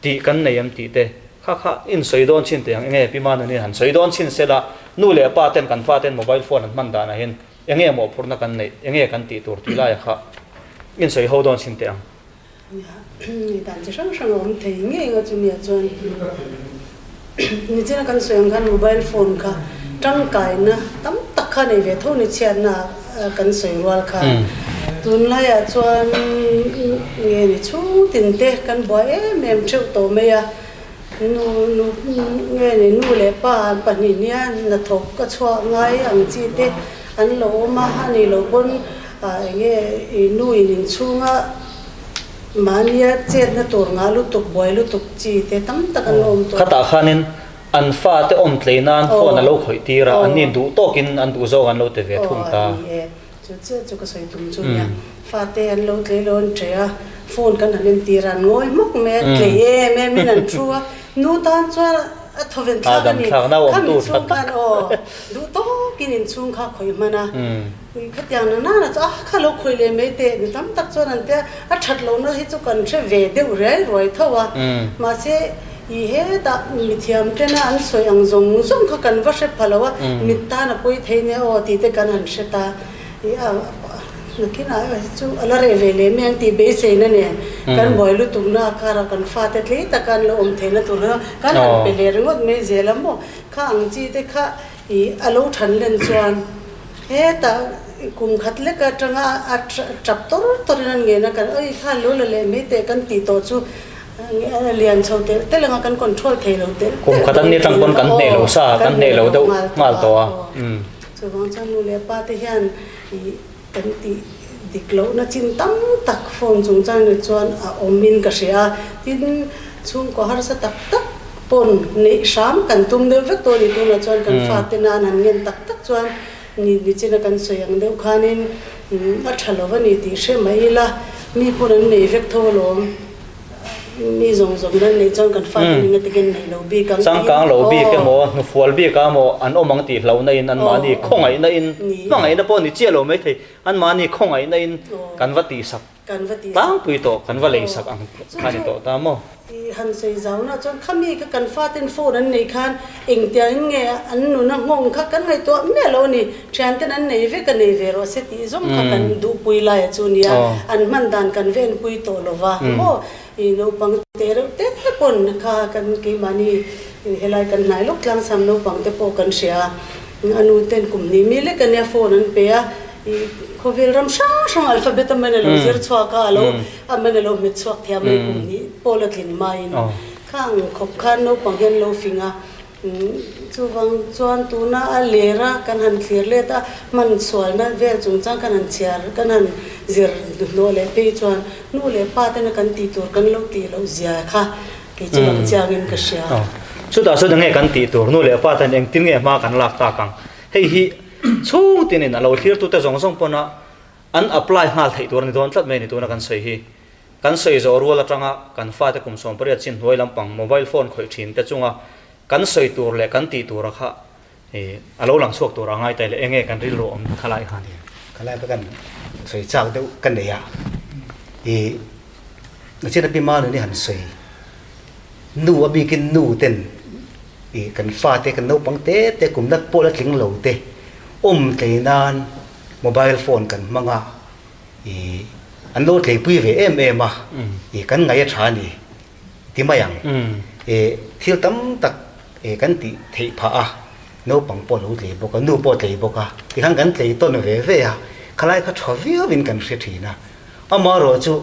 tih kan nei em tih te kha kha in sawi dawn chin teh ang. Enge Pi Manuni han sawi dawn chin sela nu leh pa ten kan fa ten mobile phone an hman danah hian enge mawhphurhna kan neih, enge kan tih tur tih laia kha in sawi ho dawn chin teh ang. Nia, dan chi hrang hrang a awm thei ngei nga chumi ah chuan nichina kan sawi ang khan mobile phone kha tangkaina tam tak kha nei ve tho ni chhiatna kan sawi rual khan tunlai ah chuan nge ni chhung tin te kan buai em em theuh tawh mai a, nu nu nge ni nu leh pa an pahnih nia hnathawk ka chhuah ngai ang chi te an lo awm a, a nih loh pawn eng nge i nu in inchhunga Mahnia chetna tur ngah lutuk, buai lutuk chi te tam tak an awm tawh. Khatah khanin an fate awm tlei nan phone a lo khawih tir a, an ni duh tawkin an duh zawk an lo ti ve thung ta. Aw a ni e, chu chiah chu ka sawi tum chu nia. Fate an lo tlei lo an ṭe a, phone kan han entir a, an ngawi hmak mai a, tlei em em in an thu a, nu tan chuan a thawven thlak a ni. Khami chhung khan aw duh tawkin inchhung kha khawih hman a. Ui khatiang na nana chu a kha lo khawih leh mai teh mi tam tak chuan an tia a that lohna hi chu kan hre ve deuh riai ruai tho a mahse i hetah mithiam tena an sawi ang zawng zawng kha kan va hre pha lo a mit tan a pawi thei nia aw tih te kan han hre ta i a nakinah hi chu a la reh ve leh mai ang tih beiseina nen kan buai lutukna a karah kan fate tlei taka an lo awm theihna tur kan han pe leh ringawt mai zel a maw kha ang chi te kha i a lo than len chuan Hetah kum khat lek atanga a tap tawr tawrin an ngen a, kan oi kha lo la leh mai teh kan tih tawh chu lian chho telh telh anga kan control thei lo telh telh. Kum khat an ni atang pawn kan hneh lo sa, kan hneh lo deuh nghal tawh a. Chuvang chuan nu leh pa te hian kan tih dik lohna chin tam tak phone chungchang ni chuan a awmin ka hria a, tin chhungkaw harsa tak tak pawn neih hram kan tum deuh vek tawh a ni tunah chuan kan fate nan han ngen tak tak chuan ni nichina kan sawi ang deuh khanin a tha lo a ni tih hre mai ila mi pawn an nei vek tho alawm. Mi zawng zawng nan neih chuan kan fate ning a tikin nei lo bik ang tiin. Changkang lo bik emaw, hnufual bik ah emaw an awm ang tih hlauhna in anmahni khawngaihna in, hmangaihna pawh ni chiah lo maithei, anmahni khawngaihna in kan va tihsak tlangpui tawh, kan va leisak ang kha ni tawh ta maw? I han sawi zauna chuan khami kha kan faten phone an nei khan engtiangin nge an nuna nghawng kha kan ngaihtuah miah lo a ni. Thianten an nei vek a nei ve rawh se tih zawng kha kan duhpui laia chu nia, an hman dan kan venpui tawh lo va maw? I naupang te reuh te pawn kha kan keimahni helai kan hnai lawk tlangsam naupang te pawh kan hria a, a nu ten kum hnih mi lek ania phone an pe a, i khawvel ram hrang hrang alphabet a man a lo zir chhuak a, a lo a man a lo hmet chhuak thiam a ni kum hnih pawh la tlin hmain khang khawp khan naupang hian lo fing a. Chuvang chuan tuna a ler a kan han thlir let a, hman sualna vel chungchang kan han chhiar, kan han zir hnuhnawh leh phei chuan nu leh pa tena kan tih tur kan lo tih loh zia kha kei chu lang chiangin ka hria. Chutah chuan enge kan tih tur nu leh pa ten engtin nge hma kan lak tak ang? Hei hi chhung tinin a lo thlirtute zawng zawng pawna an apply nghal theih tur a ni dawn tlat mai a ni tuna kan sawi hi. Kan sawi zawh rual atanga kan fate kum 18 chin hnuai lampang mobile phone khawih thin te chunga kan sawi tur leh kan tih tura kha a lo lang chhuak tur a ngai tai leh enge kan rilru awm khalai khan. Khalai kha kan sawi chak deuh ka nei a, i nachin a pi ma nuni han sawi nu a bikin nu ten i kan fate kan naupang te te kum la pawh la tling lo te awm tlei nan mobile phone kan hmang a. I an lo tleipui ve em em a, i kan ngaih a tha a ni ti mai ang. I thil tam tak i kan tih theih phah a, naupang pawh lo tlei bawk a, nu pawh tlei bawk a, tikhan kan tlei tawn ve ve a, khalai kha tha viauin kan hre thin a. Amaherawh chu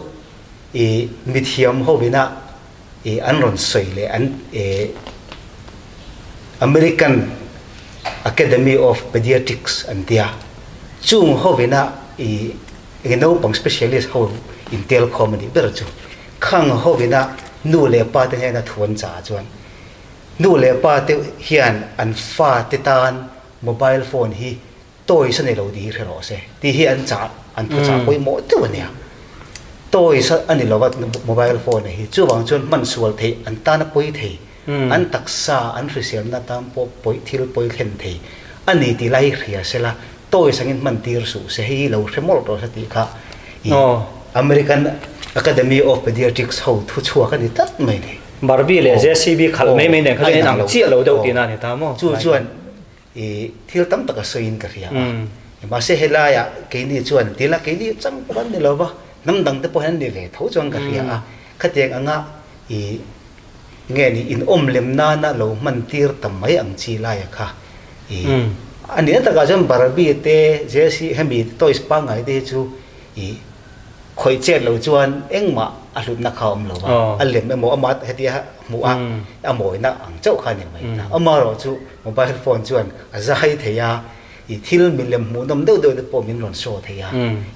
i mithiam hovina i an rawn sawi leh an i American Academy of Pediatrics an tia, chung hovina i eng naupang specialist ho intel khawm a nih ber chu. Khang hovina nu leh pa te hnena thu an chah chuan nu leh pa te hian an fa te tan mobile phone hi toys a ni lo tih hi hre rawh se tih hi an chah an thu chah pawimawh deuh a nia. Toys a ni lova mobile phone hi chuvang chuan hman sual theih an tan a pawi thei, an taksa an hriselna tan pawh pawi thil pawi thlen thei a ni tih lai hi hria se la, toys angin hman tir suh se hei hi lo hre mawlh rawh se tih kha i American Academy of Pediatrics ho thu chhuak a ni tlat mai ni. Barbie leh JCB khalh mai mai nen kha chuan in ang chiah lo deuh tihna a ni ta maw? Chu chuan I thil tam tak a sawiin ka hria a, mahse helaiah keini chuan tila keini chang pawh an ni lo va, hnam dang te pawh hian an ni ve tho chuan ka hria a, khatiang anga i nge ni inawm lem nana lo hman tir ta mai ang chi laia kha i a nih na takah chuan Barbie te Jessie hemi toys pangngai te hi chu i Khawih chet lo chuan engmah a hlutna kha a awm lo a, a lem emaw ama hetia hmuh a, a mawina ang chauh kha a ni mai ta. Amaherawh chu mobile phone chuan a zai thei a, i thil milem hmuhnawm deuh deuh te pawh min rawn show thei a,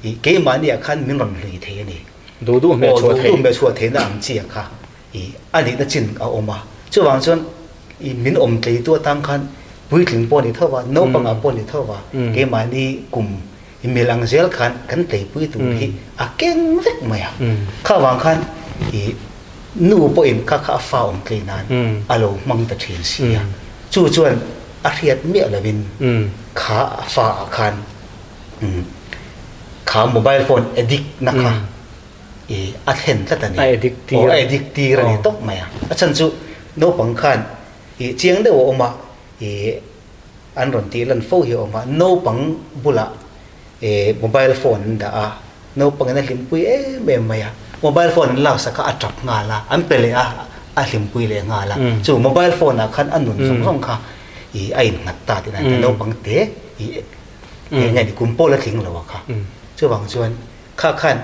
i keimahniah khan min rawn hlui thei a ni. Duh duh hmeh chhuah thei. Aw, duh duh hmeh chhuah theihna ang chi kha i a nihna chin a awm a. Chuvang chuan i min awm tleitu atang khan puitling pawh a ni tho va, naupangah pawh a ni tho va, keimahni kum I mil ang zel khan kan tleipui tur hi a keng vek mai a. Kha vang khan i nu pawhin kha kha a fa awm tlei nan a lo hmang ta thin si a. Chu chuan a hriat miah lovin kha a fa ah khan kha mobile phone addict na kha i a thlen tlat a ni. A addict tir. A addict tir a ni tawp mai a. A chhan chu naupang khan i chiang deuh a awm a i An rawn tih lan fo hi a awm a, naupang bulah mobile phone an dah a, naupangin a hlimpui em em mai a, mobile phone an laksak a a tap nghal a, an pe leh a, a hlimpui leh nghal a, chu mobile phone ah khan a nun zawng zawng kha ih a innghat ta tih dan te naupang te ih eng nge ni kum pawh la tling lo a kha, chuvang chuan kha khan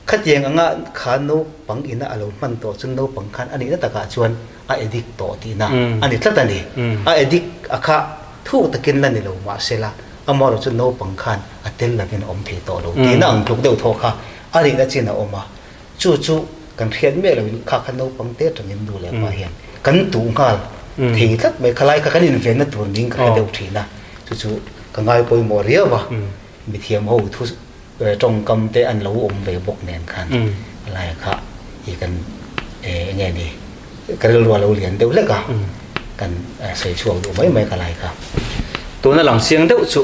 Khatiang anga kha naupang ina a lo hman tawh chu naupang khan a nihna takah chuan a addict tawh tihna a ni tlat a ni. A addict a kha thuk takin la ni lo mahsela amaherawh chu naupang khan a tel lovin a awm thei tawh lo tihna ang tluk deuh thawh kha a nihna chin a awm a. Chu chu kan hriat miah loin kha kha naupang te atangin nu leh pa hian kan tuh nghal thei tlat mai. Khalai kha kan invenna tur ning ka hre deuh thin a, chu chu ka ngai pawimawh riau a, mithiam ho thu Tawngkam te an lo awm ve bawk nen khan lai kha i kan Enge ni ka rilru a lo lian deuh hlek a, kan sawi chhuak duh mai mai ka lai kha. Tuna lang chiang deuh chu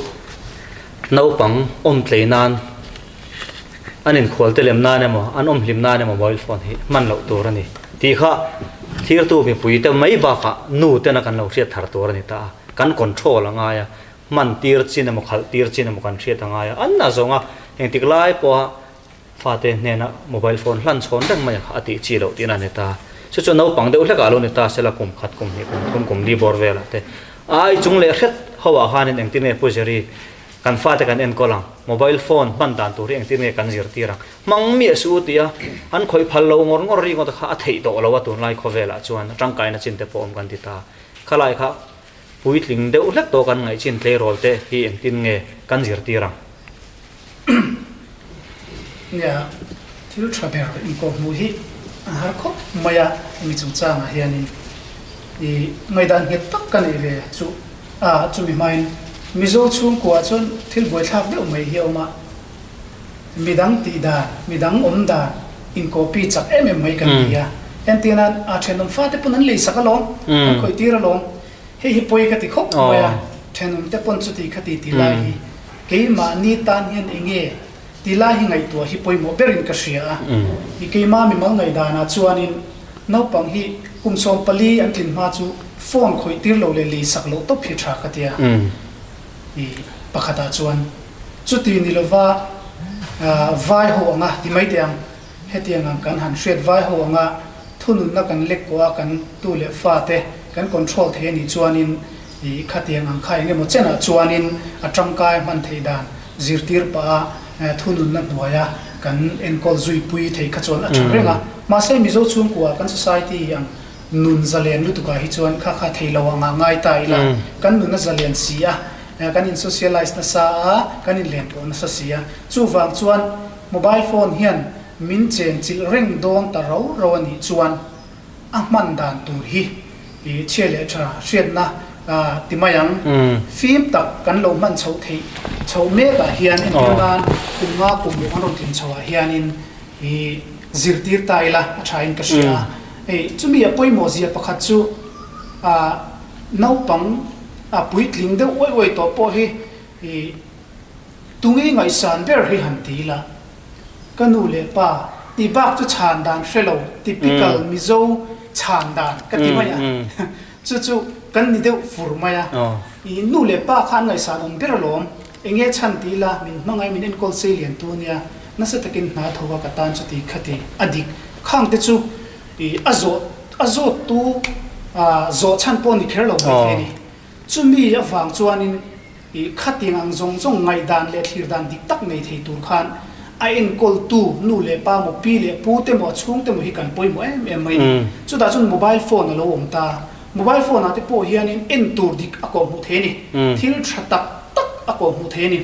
naupang awm tlei nan, an inkhual te lem nan emaw, an awm hlim nan emaw mobile phone hi hman loh tur a ni tih kha thirtu mipui te mai bakah nu tena kan lo hriat thar tur a ni ta a, kan control a ngai a, hman tir chin emaw khalh tir chin emaw kan hriat a ngai a, an na zawng a, engtik lai pawha Fate hnena mobile phone hlan chhawn reng mai a kha a tih chi loh tihna a ni ta. Chu chu naupang deuh hlekah lo ni ta sela kum khat, kum hnih, kum thum, kum li bawr velah te ai chung leh hret ho ah khanin engtin nge Pu Jerry kan fate kan enkawl ang, mobile phone hman dan tur hi engtin nge kan zirtir ang, hmang miah suh u tia an khawih phal lo ngawr ngawr ringawt kha a theih tawh lo a tunlai khawvelah chuan tangkaina chin te pawh awm kan ti ta. Khalai kha puitling deuh hlek tawh kan ngaih chin tleirawl te hi engtin nge kan zirtir ang. Nia, thil tha ber inkawhhmuh hi an har khawp mai a, hemi chungchangah hianin i ngaihdan nghet tak ka neih ve chu a, chumi hmain Mizo chhungkuaah chuan thil buaithlak deuh mai hi a awm a, midang tih dan, midang awm dan inkawhpi chak em em mai kan ni a, entirnan a thenawm fate pawn an leisak alawm, an khawih tir alawm, hei hi pawi ka ti khawp mai a, thenawm te pawn chuti khati ti lai hi. Keimahni tan hian eng nge ti lai hi ngaihtuah hi pawimawh berin ka hria a. I keimah mimal ngaihdanah chuanin naupang hi kum 14 an tlin hma chu phone khawih tir lo leh lei sak loh tawp hi tha ka tia. I pakhatah chuan chuti ni lova vai ho anga ti mai teh ang, hetiang ang kan han hriat vai ho anga thununna kan lek kawh a kan tu leh fate kan control thei a nih chuanin I khatiang ang kha eng emaw chenah chuanin a tangkai hman theih dan zirtir pah a thununna hnuaia kan enkawl zuipui theih kha chuan a tha reng a. Mahse Mizo chhungkua kan society ang nun zalen lutukah hi chuan kha kha thei lo angah ngai ta ila, kan nun a zalen si a, kan in socialize nasa a, kan in len pawh nasa si a. Chuvang chuan mobile phone hian min chenchilh reng dawn ta rau rau a nih chuan a hman dan tur hi i chhia leh tha hriatna ti mai ang. Fim tak kan lo hman chhoh theih chhoh mek ah hian entir nan kum nga kum ruk an rawn tlin chhoh ah hianin i zirtir ta ila a tha in ka hria a. Hei chumi a pawimawh zia pakhat chu naupang a puitling deuh uai uai tawh pawh hi i tunge ngaihsan ber hi han ti ila. Ka nu leh pa tih bak chu chhan dan hre lo, typical Mizo chhan dan ka ti mai a. Chu chu kan ni deuh fur mai a. I nu leh pa kha an ngaihsan awm ber alawm. Enge chhan ti ila min hmangaih min enkawl sei lian tu ania, nasa takin hna tho a ka tan chu ti kha ti a dik. Khang te chu i a zawh a zawt tu zawh chhan pawh ni kher lo mai thei a ni. Chumi avang chuanin I khatiang ang zawng zawng ngaihdan leh thlir dan dik tak nei thei tur khan a enkawltu nu leh pa maw, pi leh pu te maw, a chhung te maw hi kan pawimawh em em mai ni. Chutah chuan mobile phone a lo awm ta. Mobile phone ah te pawh hianin en tur dik a kawhhmuh thei a ni. Thil tha tak tak a kawhhmuh thei a ni.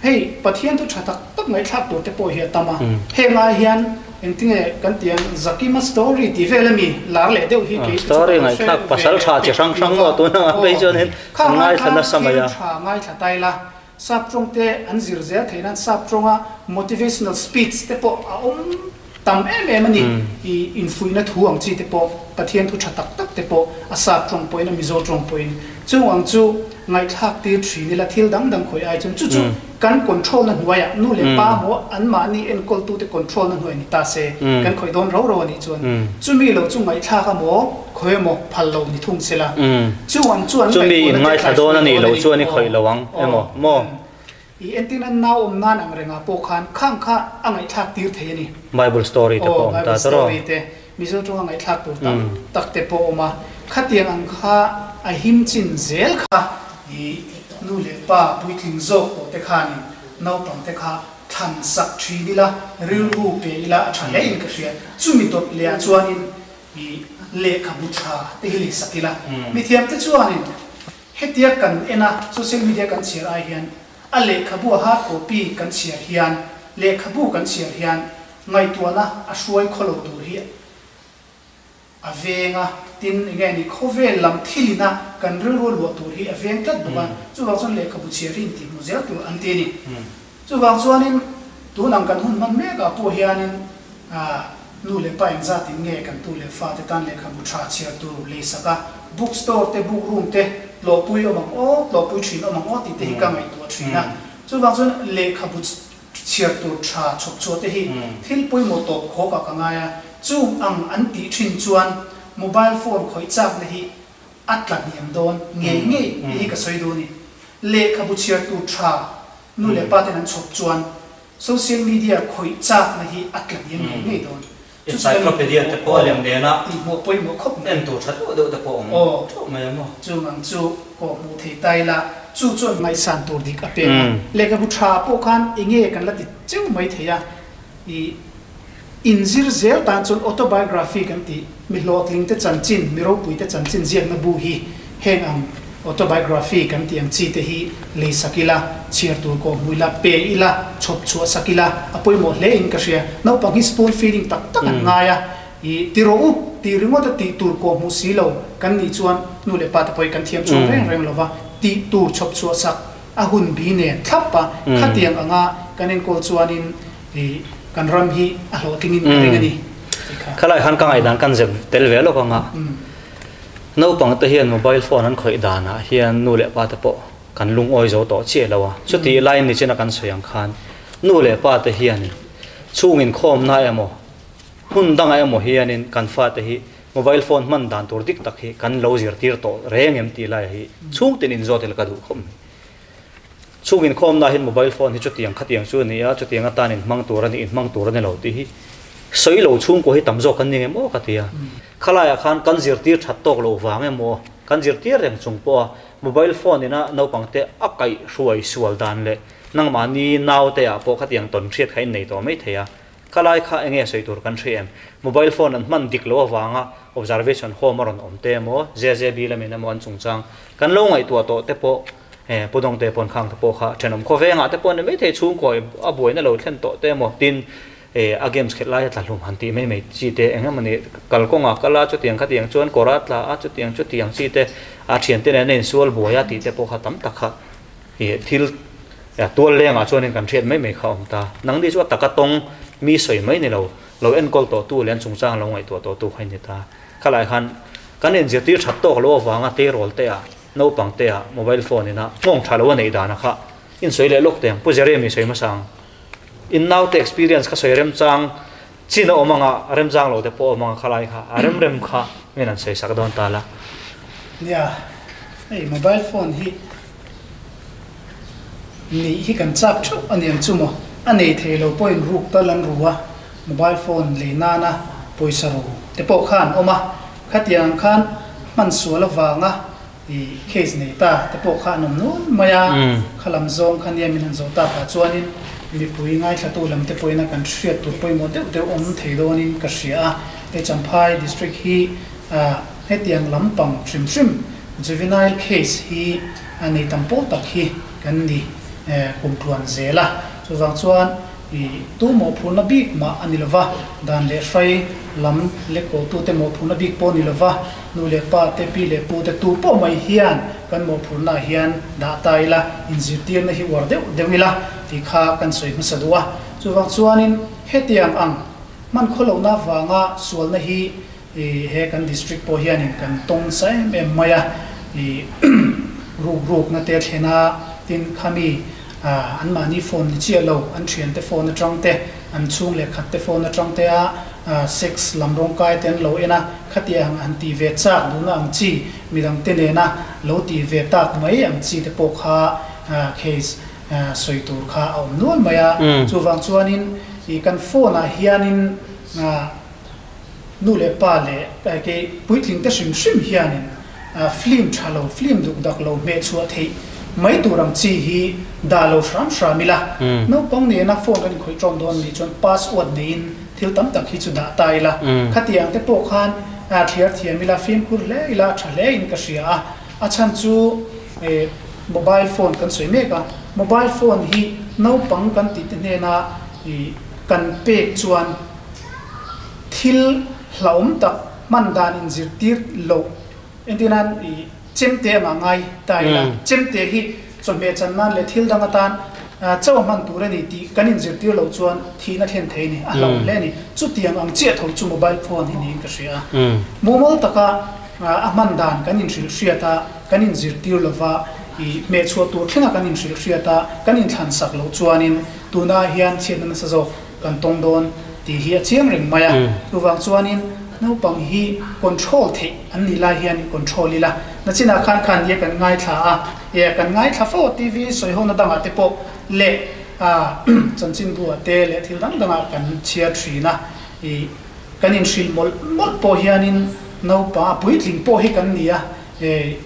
Hei Pathian thu tha tak tak ngaihthlak tur te pawh hi a tam a. Heng ai hian Engtinge kan ti ang Zakima story tih vel ami lar leh deuh hi kei chu Story ngaihthlak pasal tha chi hrang hrang maw tuna ang phei chuan in an ngaithla nasa mai a. Tha ngaithla ta ila sap tawng te an zir zel theih nan sap tawnga motivational speech te pawh a awm tam em em a ni. I infuihna thu ang chi te pawh Pathian thu tha tak tak te pawh a sap tawng pawhin a Mizo tawng pawhin chung ang chu ngaihthlak tir thin ila thil dang dang khawih ai chuan chu chu Kan control na hnuaiah nu leh pa maw anmahni enkawltute control na hnuai ni ta se, kan khawih dawn rau rau a nih chuan chumi lo chu ngaihthlak a maw, khawi emaw phal lo ni thung se la. Chu ang chuan Chumi in ngaithla dawn a nih loh chuan i khawih lo ang emaw maw? I entin an nau awm nan ang rengah pawh khan khang kha a ngaihthlak tir thei a ni. Bible story te pawh awm ta tawh rawh. Bible story te, Mizo tawnga ngaihthlak tur tam tak te pawh awm a, khatiang ang kha a him chin zel kha i nu leh pa puitling zawk tawh te khanin naupang te kha thlan sak thin ila, rilru pe ila a tha hle in ka hria. Chumi dawt leh ah chuanin i lehkhabu tha te hi lei sak ila. Mithiam te chuanin hetia kan en a, social media kan chhiar ai hian a lehkhabu a hard copy kan chhiar hian, lehkhabu kan chhiar hian Ngaihtuahna a hruai khaw lo tur hi a veng a, tin eng nge ni khawvel lam thilina kan rilru luah tur hi a veng tlat bawk a, chuvang chuan lehkhabu chhiar hi intihhmuh zel tur an ti a ni. Chuvang chuanin tun ang kan hun hman mek ah pawh hianin Nu leh pa engzatin nge kan tu leh fate tan lehkhabu tha chhiar tur leisak a, book store te, book room te tlawhpui awm ang aw, tlawhpui thin awm ang aw tih te hi ka ngaihtuah thin a. Chuvang chuan lehkhabu chhiar tur tha chhawp chhuah te hi thil pawimawh tawp khawk ah ka ngai a. Chung ang an tih thin chuan mobile phone khawih chakna hi a tla hniam dawn ngei ngei tih hi ka sawi duh a ni. Lehkhabu chhiar tur tha nu leh pa ten an chhawp chuan Social media khawih chakna hi a tla hniam ngei ngei dawn. Chu chu kan Encyclopedia te pawh a lem nena tih hmuh pawimawh khawp mai. En tur tha deuh deuh te pawh awm theuh mai ang maw? Chung ang chu kawh hmuh thei ta ila, chu chuan ngaihsan tur dik a pek a. Lehkhabu tha pawh khan enge kan la ti cheu mai thei a, i inzir zel tan chuan autobiography kan tih mi hlawhtling te chanchin, mi ropui te chanchin ziakna bu hi heng ang Autobiography kan tih ang chi te hi lei sak ila, chhiar tur kawh hmu ila, pe ila, chhawp chhuah sak ila, a pawimawh hle in ka hria. Naupang hi spoon feeding tak tak an ngai a, i ti rawh u tih ringawt a tih tur kawh hmuh si lo kan nih chuan nu leh pa te pawh hi kan thiam chhuak reng reng lo va, tih tur chhawp chhuah sak a hun bi nen thlap a, khatiang anga kan enkawl chuanin i kan ram hi a hlawhtling in ka ring a ni tih kha. Khalai khan ka ngaihdan kan zep tel ve lawk ang a. Naupang te hian mobile phone an khawih danah hian nu leh pa te pawh kan lungawi zo tawh chiah lo a. Chutih laiin nichina kan sawi ang khan nu leh pa te hianin chhung inkhawmna emaw hmun dangah emaw hianin kan fate hi mobile phone hman dan tur dik tak hi kan lo zirtir tawh reng em tih laiah hi chhungtin inzawt ila ka duh khawp mai. Chhung inkhawmna hian mobile phone hi chutiang khatiang chu a ni a, chutiang atan inhmang tur a ni, inhmang tur a ni lo tih hi sawi lo chhungkua hi tam zawk kan ni ngem aw ka ti a. Khalaiah khan kan zirtir that tawk loh vang emaw, kan zirtir reng chung pawha mobile phone ina naupangte a kaihhruai sual dan leh nangmahni naute ah pawh khatiang tawn hriat kha innei tawh mai thei a. Khalai kha enge sawi tur kan hria em? Mobile phone an hman dik loh avanga observation home a rawn awm te emaw, JJB lamin emaw an chungchang kan lo ngaihtuah tawh te pawh Pu Dawngte pawn khang te pawh kha thenawm khawvengah te pawh ni maithei chhungkaw a buaina lo thlen tawh te emaw tin a games khelh laia tla hlum han tih mai mai chi te eng emaw ni kalkawngah kal a chutiang khatiang chuan kawr a tla a chutiang chutiang chi te a thiante nen a insual buai a tih te pawh kha tam tak kha thil tual lengah chuanin kan hriat mai mai kha a awm ta. Nangni chu a taka tawng mi sawi mai ni lo, lo enkawl tawhtu leh an chungchang lo ngaihtuah tawhtu kha i ni ta. Khalai khan kan inzirtir that tawk loh avanga tleirawl te ah Naupang te ah mobile phone in a nghawng tha lo a neih dan a kha in sawi leh lawk teng Pu Jeremy sawi hmasa ang. In naute experience kha sawi remchang chin a awm ang a, remchang lo te pawh a awm ang a khalai kha a rem rem kha min an sawi sak dawn ta la. Nia, hei mobile phone hi neih hi kan chak theuh a niang chu maw? A nei thei lo pawhin ruk tal an ru a, mobile phone lei nana pawisa ro te pawh kha an awm a, Khatiang ang khan hman sual avanga i case nei ta te pawh kha an awm nual mai a, kha lam zawng kha nia min han zawh tak ah chuanin mipui ngaithlatu lam te pawhin a kan hriat tur pawimawh deuh deuh awm thei dawnin ka hria a. Hei Champhai District hi hetiang lampang hrim hrim juvenile case hi a nei tam pawl tak hi kan ni kumtluan zel a, chuvang chuan I tu mawhphurhna bik mah a ni lova, dan leh hrai lam lekkawhtute mawhphurhna bik pawh a ni lova, nu leh pa te, pi leh pu te tu pawh mai hian kan mawhphurhnaah hian dah ta ila, inzirtirna hi uar deuh deuh ila tih kha kan sawi hmasa duh a. Chuvang chuanin hetiang ang hman khawlohna avanga sualna hi he kan district pawh hianin kan tawng sa em em mai a, i ruk rukna te a thlen a, tin khami Anmahni phone ni chiah lo, an thiante phone atang te, an chhung leh khat te phone atang te a sex lam rawngkai te an lo en a, khatiang han tih ve chak duhna ang chi, midang te nena lo tih ve tak mai ang chi te pawh kha case sawi tur kha a awm nual mai a. Chuvang chuanin i kan phone ah hianin nu leh pa leh kei puitling te hrim hrim hianin film tha lo, film duk dak lo hmeh chhuah theih mai tur ang chi hi dah lo hram hram ila. Naupang nena phone kan inkhawih ṭawm dawn nih chuan password neiin thil tam tak hi chu dah ta ila. Khatiang te pawh khan thliar thiam ila, fimkhur hle ila, tha hle in ka hria a. A chhan chu mobile phone kan sawi mek a, mobile phone hi naupang kan tih te hnena kan pek chuan thil hlauhawm tak hman dan inzirtir loh entir nan i chemte anga ngai ta ila, chemte hi chawhmeh chan nan leh thil dang atan Chaw hman tur a ni tih kan inzirtir loh chuan thihna thlen thei a ni, a hlauh hle a ni. Chutiang ang chiah tho chu mobile phone hi niin ka hria a. Mumal taka a hman dan kan inhrilh hriat a, kan inzirtir lova, i hmehchhuah tur thlenga kan inhrilh hriat a, kan inthlansak loh chuanin tuna hian chhiatna nasa zawk kan tawng dawn tih hi a chiang reng mai a. Chuvang chuanin naupang hi control theih an nih lai hian control ila, nachinah khan khan nia kan ngaithla a, e kan ngaithla fo a TV sawihona dangah te pawh leh chanchinbu ah te leh thil dang dangah kan chhiar thin a, i kan inhrilh mawlh mawlh pawh hianin naupang a puitling pawh hi kan ni a, e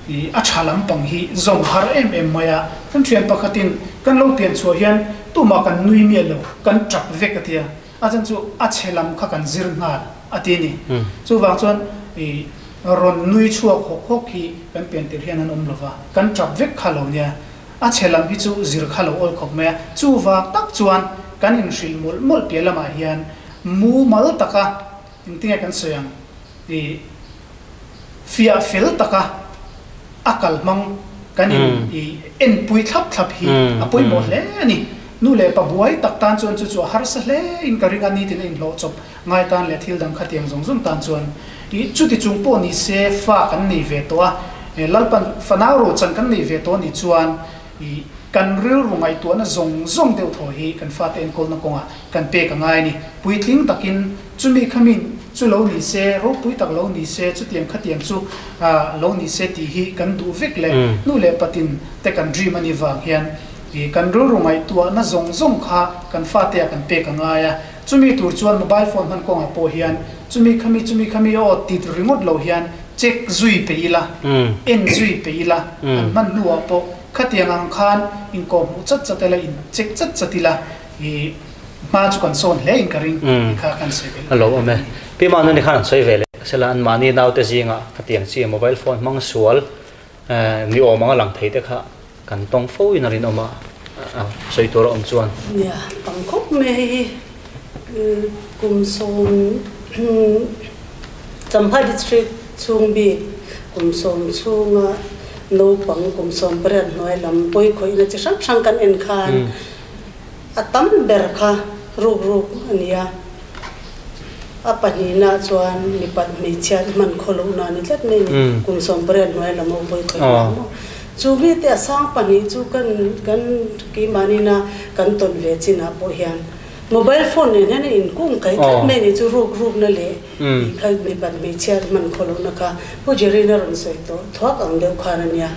I a tha lampang hi zawm har em em mai a, kan thian pakhatin kan lo pian chhuah hian tumah kan nui miah lo, kan tap vek a tia, a chan chu a chhe lam kha kan zir nghal a ti a ni. Chuvang chuan i rawn nui chhuak hawk hawk hi kan pian tirh hian an awm lo va, kan tap vek kha lo nia, a chhe lam hi chu zir kha lo awl khawp mai a, chuvang tak chuan kan inhrilh mawlh mawlh piah lamah hian mumal taka engtinge kan sawi ang i fiah fel taka a kal hmang kan in i enpui thlap thlap hi a pawimawh hle a ni. Nu leh pa buai tak tan chuan chu chu a harsa hle in ka ring a, nitin a inhlawh chawp ngai tan leh thil dang khatiang zawng zawng tan chuan i chuti chung pawh ni se fa kan nei ve tawh a, Lalpan fanau rochan kan nei ve tawh a nih chuan i kan rilru ngaihtuahna zawng zawng deuh thaw hi kan fate enkawlna kawngah kan pek a ngai a ni. Puitling takin chumi khamin chu lo ni se, ropui tak lo ni se, chutiang khatiang chu lo ni se tih hi kan duh vek leh nu leh patin te kan dream a nih vang hian i kan rilru ngaihtuahna zawng zawng kha kan fateah kan pek a ngai a. Chumi tur chuan mobile phone hman kawngah pawh hian chumi khami chumi khami aw tit ringawt lo hian check zui peih ila, en zui peih ila, an hman hnuah pawh khatiang ang khan inkawhhmuh chat chat ila, in check chat chat ila i hma chu kan sawn hle in ka ring tih kha kan sawi belh A lo awm e. Pi Manuni khan an sawi ve leh sela an mahni naute zingah khatiang chi mobile phone hmang sual ni awm anga lang thei te kha kan tawng fo in a rinawm a, sawi tur a awm chuan. Nia, tam khawp mai hei hi kum sawm Champhai District chhung bik kum sawm chhunga naupang kum 18 hnuai lam pawikhawihna chi hrang hrang kan en khan A tam ber kha ruk ruk a ni a, a pahnihna chuan mipat hmeichhiat hman khaw lohna a ni tlat mai a ni. Kum 18 hnuai lam ho pawi khawih na maw? Chu mite a sang pahnih chu kan kan keimahni-na kan tawn ve chinah pawh hian mobile phone nen hian a inkung kai tlat mai a ni. Chu ruk rukna leh tih kha mipat hmeichhiat hman khaw lohna kha Pu Jerry-na rawn sawi tawh thuak ang deuh khan a nia.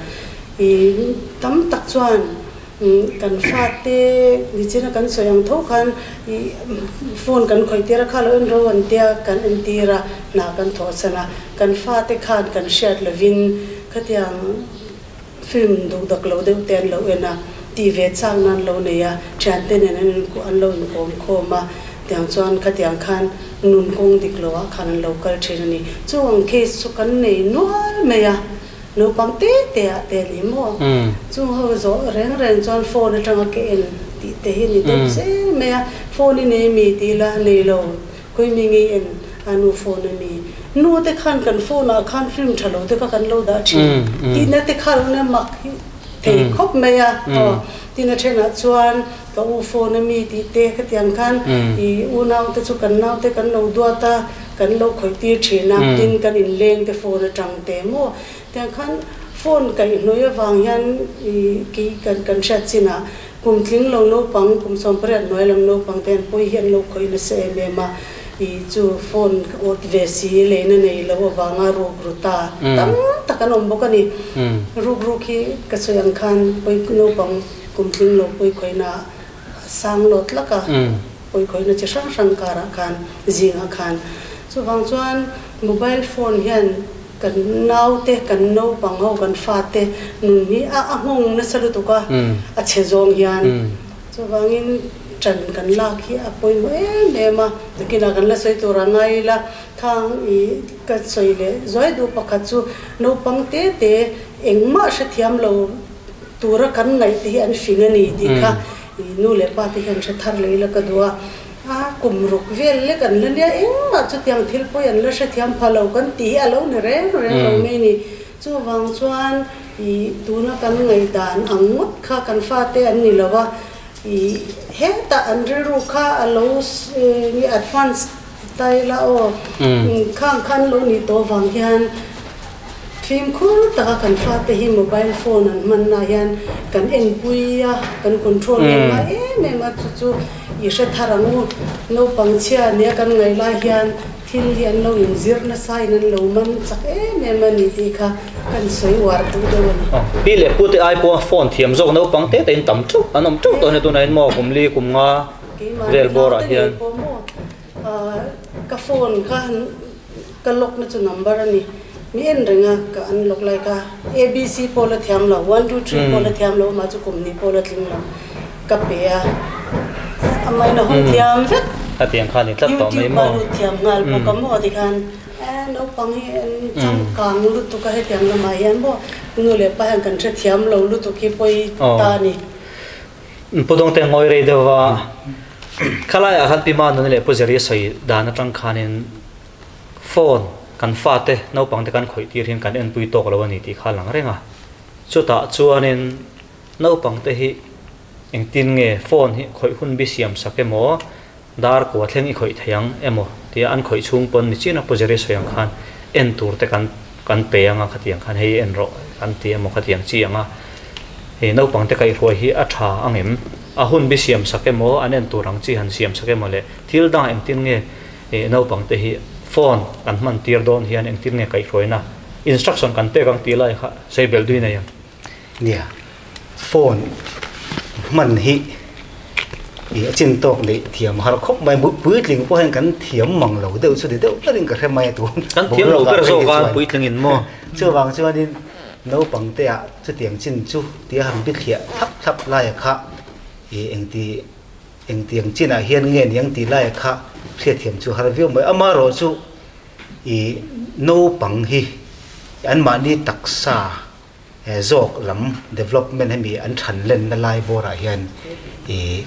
I tam tak chuan Kan fate nichina kan sawi ang tho khan i phone kan khawih tir a, kha lo en ro an tia kan en tir a, hna kan thawh chhan a, kan fate khan kan hriat lovin khatiang film duh dak lo deuh te an lo en a, tih ve chak nan lo nei a, thiante nen an in an lo inkawm khawm a, tiang chuan khatiang khan nun kawng dik lo ah khan an lo kal thin a ni. Chu ang case chu kan nei nual mai a. Naupang te te ah te a ni maw? Chung ho zawh reng reng chuan phone atanga ke en tih te hi a ni deuh zel mai a, phone i nei mi tih ila nei lo, khawi mi ngei en a nu phone a mi? Nu te khan kan phone ah khan film tha lo te kha kan lo dah thin tihna te kha lo nia mak hi thei khawp mai a aw. Tin a thenah chuan ka u phone a mi tih te khatiang khan i unau te chu kan nau te kan lo duat a, Kan lo khawih tir thin a, tin kan inleng te phone atang te maw tiang khan phone kaih hnuai avang hian i ki kan kan hriat chin ah kum tling lo naupang kum 18 hnuai lam naupang te an pawi hi an lo khawih nasa em em a, i chu phone awt ve si leina nei lo avanga ruk ru ta tam tak an awm bawk a ni. Ruk ruk hi ka sawi ang khan pawi naupang kum tling lo pawi khawihna a sang lawt lak a. Pawikhawihna chi hrang hrang karah khan zingah khan chuvang chuan mobile phone hian kan naute kan naupang ho kan fate nun hi a a nghawng nasa lutuk a a chhe zawng hian chuvangin ṭan kan lak hi a pawimawh em em a nakinah kan la sawi tur a ngai ila khang i ka sawi leh zuai duh pakhat chu naupang te te engmah hrethiam lo tura kan ngaih te hi an fing a ni tih kha I nu leh pa te hian hre thar leh ila ka duh a, a kum ruk vel lek an la nia engmah chutiang thil pawi an la hrethiam pha lo kan tih hi a lo ni reng reng lo mai ni. Chuvang chuan I tuna kan ngaihdan ang ngawt kha kan fate an ni lo a, i hetah an rilru kha a lo nge advance ti ta ila aw, khang kha an lo nih tawh avang hian fimkhur taka kan fate hi mobile phone an hmanna hian kan enpui a, kan control em ngai em em a, chu chu i hre thar ang u. Naupang chhia nia kan ngaih lai hian Thil hi an lo inzir nasa in an lo man chak em em a ni tih kha kan sawi uar duh deuh a ni. Pi leh pu te ai pawh phone thiam zawk naupang te te in tam teuh an awm teuh tawh a ni tunah hian maw kum li kum nga vel bawr ah hian. Keimah ni naute ngei pawh maw ka phone kha ka lock na chu number a ni mi en reng a ka an lock lai kha abc pawh la thiam lo one two three pawh la thiam lo amah chu kum hnih pawh la tling lo. Ka pe a, amah in a hawng thiam vek. A tiang kha a ni tlat tawh mai maw? YouTube a lut thiam nghal bawk a maw tikhan e naupang hi an changkang lutuk a hetiang lamah hian maw nu leh pa hian kan hrethiam lo lutuk hi pawi ta a ni. Pu Dawngte ngawi rei deuh va, khalaiah khan Pi Manuni leh Pu Zeri sawi dan atang khanin phone kan fate naupangte kan khawih tir hian kan enpui tawk lo a ni tih kha a lang reng a, chutah chuanin Naupangte hi engtin nge phone hi khawih hun bi siam sak emaw, dar kua thleng i khawih thei ang emaw tia an khawih chhung pawn ni chian a Pu Jerry sawi ang khan en tur te kan kan pe ang a khatiang khan hei en rawh kan ti emaw khatiang chi ang a hei naupangte kaihhruai hi a tha ang em? A hun bi siam sak emaw an en tur ang chi han siam sak emaw leh thil dangah engtin nge naupangte hi phone kan hman tir dawn hian engtin nge kaihhruaina instruction kan pek ang tih lai kha sawi belh dui nei ang. Nia, phone hman hi ih a chin tawk neih thiam har khawp mai, puitling pawh hian kan thiam mang lo deuh chu ni deuh berin ka hre mai a tun. Kan thiam lo ber zawk a puitling in maw? Chuvang chuanin naupang te ah chutiang chin chu tia han bithliah thlap thlap laia kha ih engti engtiang chinah hian nge niang tih laia kha hriatthiam chu har viau mai. Amaherawhchu ih naupang hi anmahni taksa zawk lam development hemi an than lenna lai bawrah hian ih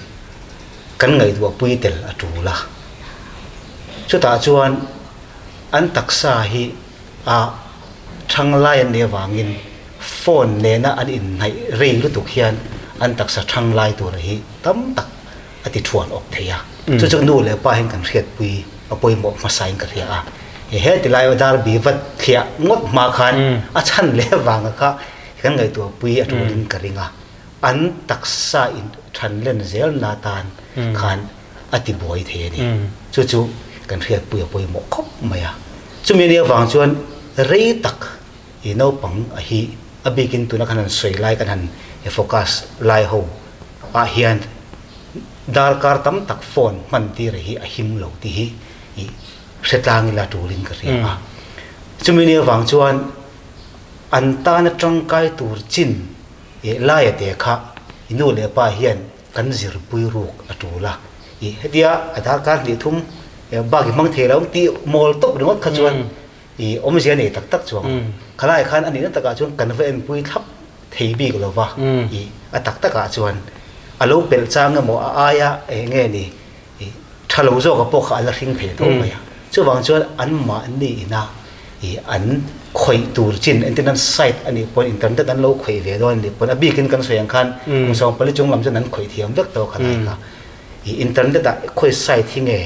kan ngaihtuah pui tel a tul a. Chutah chuan an taksa hi a thang lai an nih avangin phone nena an inhnaih rei lutuk hian an taksa thang lai tur hi tam tak a ti thuan awk thei a. Chu chu nu leh pa hian kan hriatpui a pawimawh hmasain ka hria a. He ti lai dar bi vat thliah ngawt hma khan a chhan leh vanga kha kan ngaihtuahpui a tulin ka ring a. An taksa in than len zel na tan khan a ti buai thei a ni. Chu chu kan hriatpui a pawimawh khawp mai a. Chumi nia vang chuan rei tak i naupang a hi a bikin tuna kan han sawi lai kan han focus lai ho ah hian darkar tam tak phone hman tir hi a him lo tih hi i hre tlang ila tulin ka hria a. Chumi ni avang chuan an tana tangkai tur chin eh laia te kha i nu leh pa hian kan zirpui ruk a tul a. I hetia a darkar hnih thum bak i hmang thei lo tih mawl tawp ringawt kha chuan i awmzia nei tak tak chuang khalai khan a nihna takah chuan kan va enpui thlap thei bik lo va. I a tak takah chuan a lo pelh chang emaw a aia eng nge ni i tha lo zawka pawh kha a la hring thei tho mai a. Chuvang chuan anmahni ina i an khawih tur chin entir nan site a nih pawn internet an lo khawih ve dawn a nih pawn a bikin kan sawi ang khan kum 40 chung lam chuan an khawih thiam vek tawh kha lai kha. I internet ah khawi site hi nge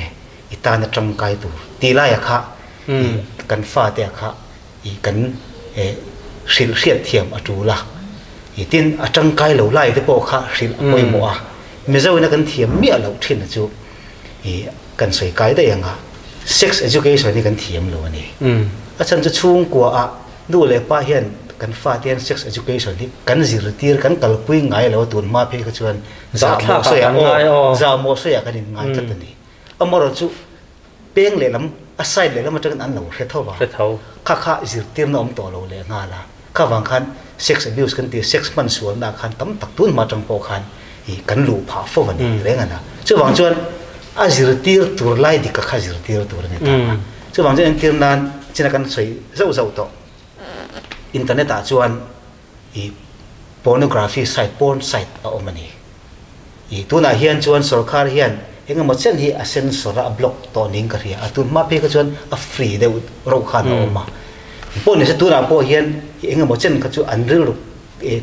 i tan a tangkai tur tih laia kha i kan fate ah kha i kan hrilh hriat thiam a tul a. I tin a tangkai lo lai te pawh kha hrilh a pawimawh a. Mizo ina kan thiam miah loh thin a chu i kan sawi kai daih ang a, sex education hi kan thiam lo a ni. A chhan chu chhungkua ah nu leh pa hian kan fate hian sex education hi kan zirtir kan kalpui ngai lo a tun hma phei kha chuan zahmawh sawiah aw zahmawh sawiah kan inngai tlat a ni. Amaherawhchu chu peng lehlam a side lehlam atangin an lo hre tho va, kha kha zirtirna awm tawh lo leh nghal a, kha vang khan sex abuse kan tih sex hman sualna ah khan tam tak tun hma atang pawh khan ih kan luh phah fo a ni reng a na. Chuvang chuan a zirtir tur lai dik kha zirtir tur a ni ta a. Chuvang chuan entir nan china kan sawi zauh zauh tawh internet ah chuan ih pornography site porn site a awm a ni. Ih tunah hian chuan sorkar hian eng emaw chen hi a censor a a block tawh niin ka hria a, tun hma phei kha chuan a free deuh reuh khan a awm a. Pawh nise tunah pawh hian eng emaw chen kha chu an rilru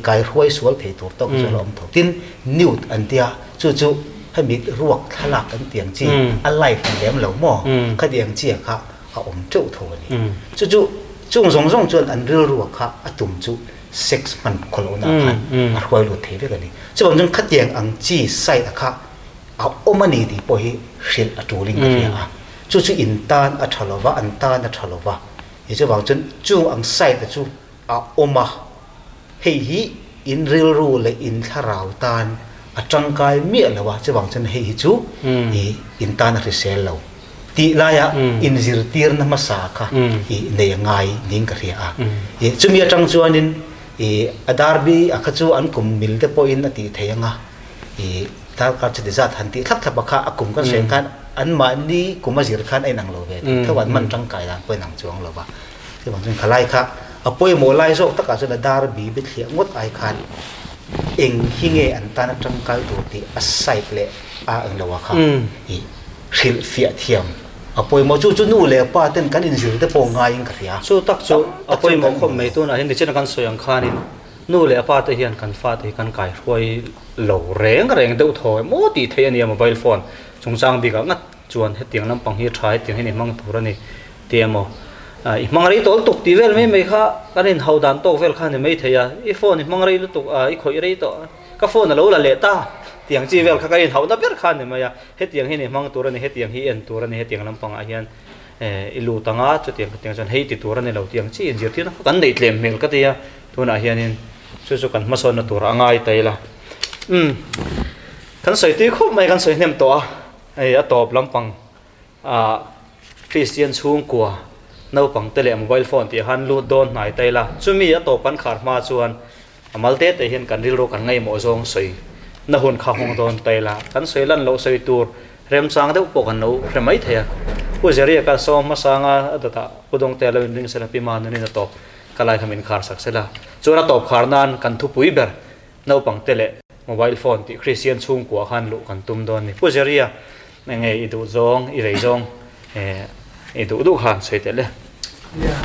Kai hruai sual thei tur tawk chu a la awm tho. Tin, nude an tia, chu chu hemi ruak thlalak an tih ang chi, a live ni lem lo maw, khati ang chi ah kha a awm teuh tho a ni. Chu chu chung zawng zawng chuan an rilru ah kha a tum chu sex hman khaw lohna ah khan a hruai lut thei vek a ni. Chuvang chuan khatiang ang chi site ah kha a awm a ni tih pawh hi hrilh a tulin ka hria a. Chu chu in tan a tha lova, an tan a tha lova. Chuvang chuan chung ang site ah chu a awm a, hei hi in rilru leh in thlarau tan a tangkai miah lo a, chuvang chuan hei hi chu i in tan a hrisel lo tih laia inzirtirna hmasa kha i nei a ngai niin ka hria a. I chumi atang chuanin i a darbi a kha chu an kum mil te pawhin a tih thei ang a, i darkar chuti zat han tih thlap thlap a kha a kum kan sawi ang khan anmahni kum a zir khan a inang lo ve thei tho a, an hman tangkai dan pawh a inang chuang lo va. Chuvang chuan khalai kha a pawimawh lai zawk takah chuan a dar bi bi thliah ngawt ai khan eng hi nge an tan a tangkai tur tih a side leh a eng lo a kha i hrilh fiah thiam a pawimawh. Chu chu nu leh pa ten kan inzir te pawh ngaiin ka hria. Chu tak chu a pawimawh khawp mai tunah hian nichin a kan sawi ang khanin nu leh pa te hian kan fate hi kan kaihruai lo reng reng deuh thaw emaw tih theih a nia mobile phone chungchang bikah ngat chuan hetiang lampang hi a tha hetiang hian i hmang tur a ni. Ti emaw, i hmang rei tawh lutuk tih vel mai mai kha kan inhau dan tawk vel kha a ni mai thei a, i phone i hmang rei lutuk a, i khawih rei tawh a, ka phone a lo la leh ta tih ang chi vel kha kan inhauhna ber kha a ni mai a, hetiang hian i hmang tur a ni, hetiang hi en tur a ni, hetiang lampangah hian i lut ang a, chutiang khatiang chuan hei ti tur a ni lo tih ang chi inzirtirna kha kan neih tlem hmel ka ti a, tunah hianin chu chu kan hmasawnna tur a ngai ta ila. Umm, kan sawi tui khawp mai, kan sawi hnem tawh a, hei a tawp lampang Ah Kristian chhungkua naupang te leh mobile phone tih han lut dawn hnai ta ila, chumi a tawp kan khar hma chuan a mal te te hian kan rilru kan ngaihmawh zawng sawi na hun kha hawng dawn ta ila, kan sawi lan loh sawi tur remchang deuh pawh kan lo hre mai thei a. Pu Zeria ka sawm hmasanga a dawtah Pu Dawngtea lo inring sela Pi Manunin a tawp ka lai kha min khar sak sela, chuan a tawp khar nan kan thupui ber naupang te leh mobile phone tih Kristian chhungkua khan luh kan tum dawn a ni. Pu Zeria Enge i duh zawng, i vei zawng i duh duh khan sawi teh le. Nia,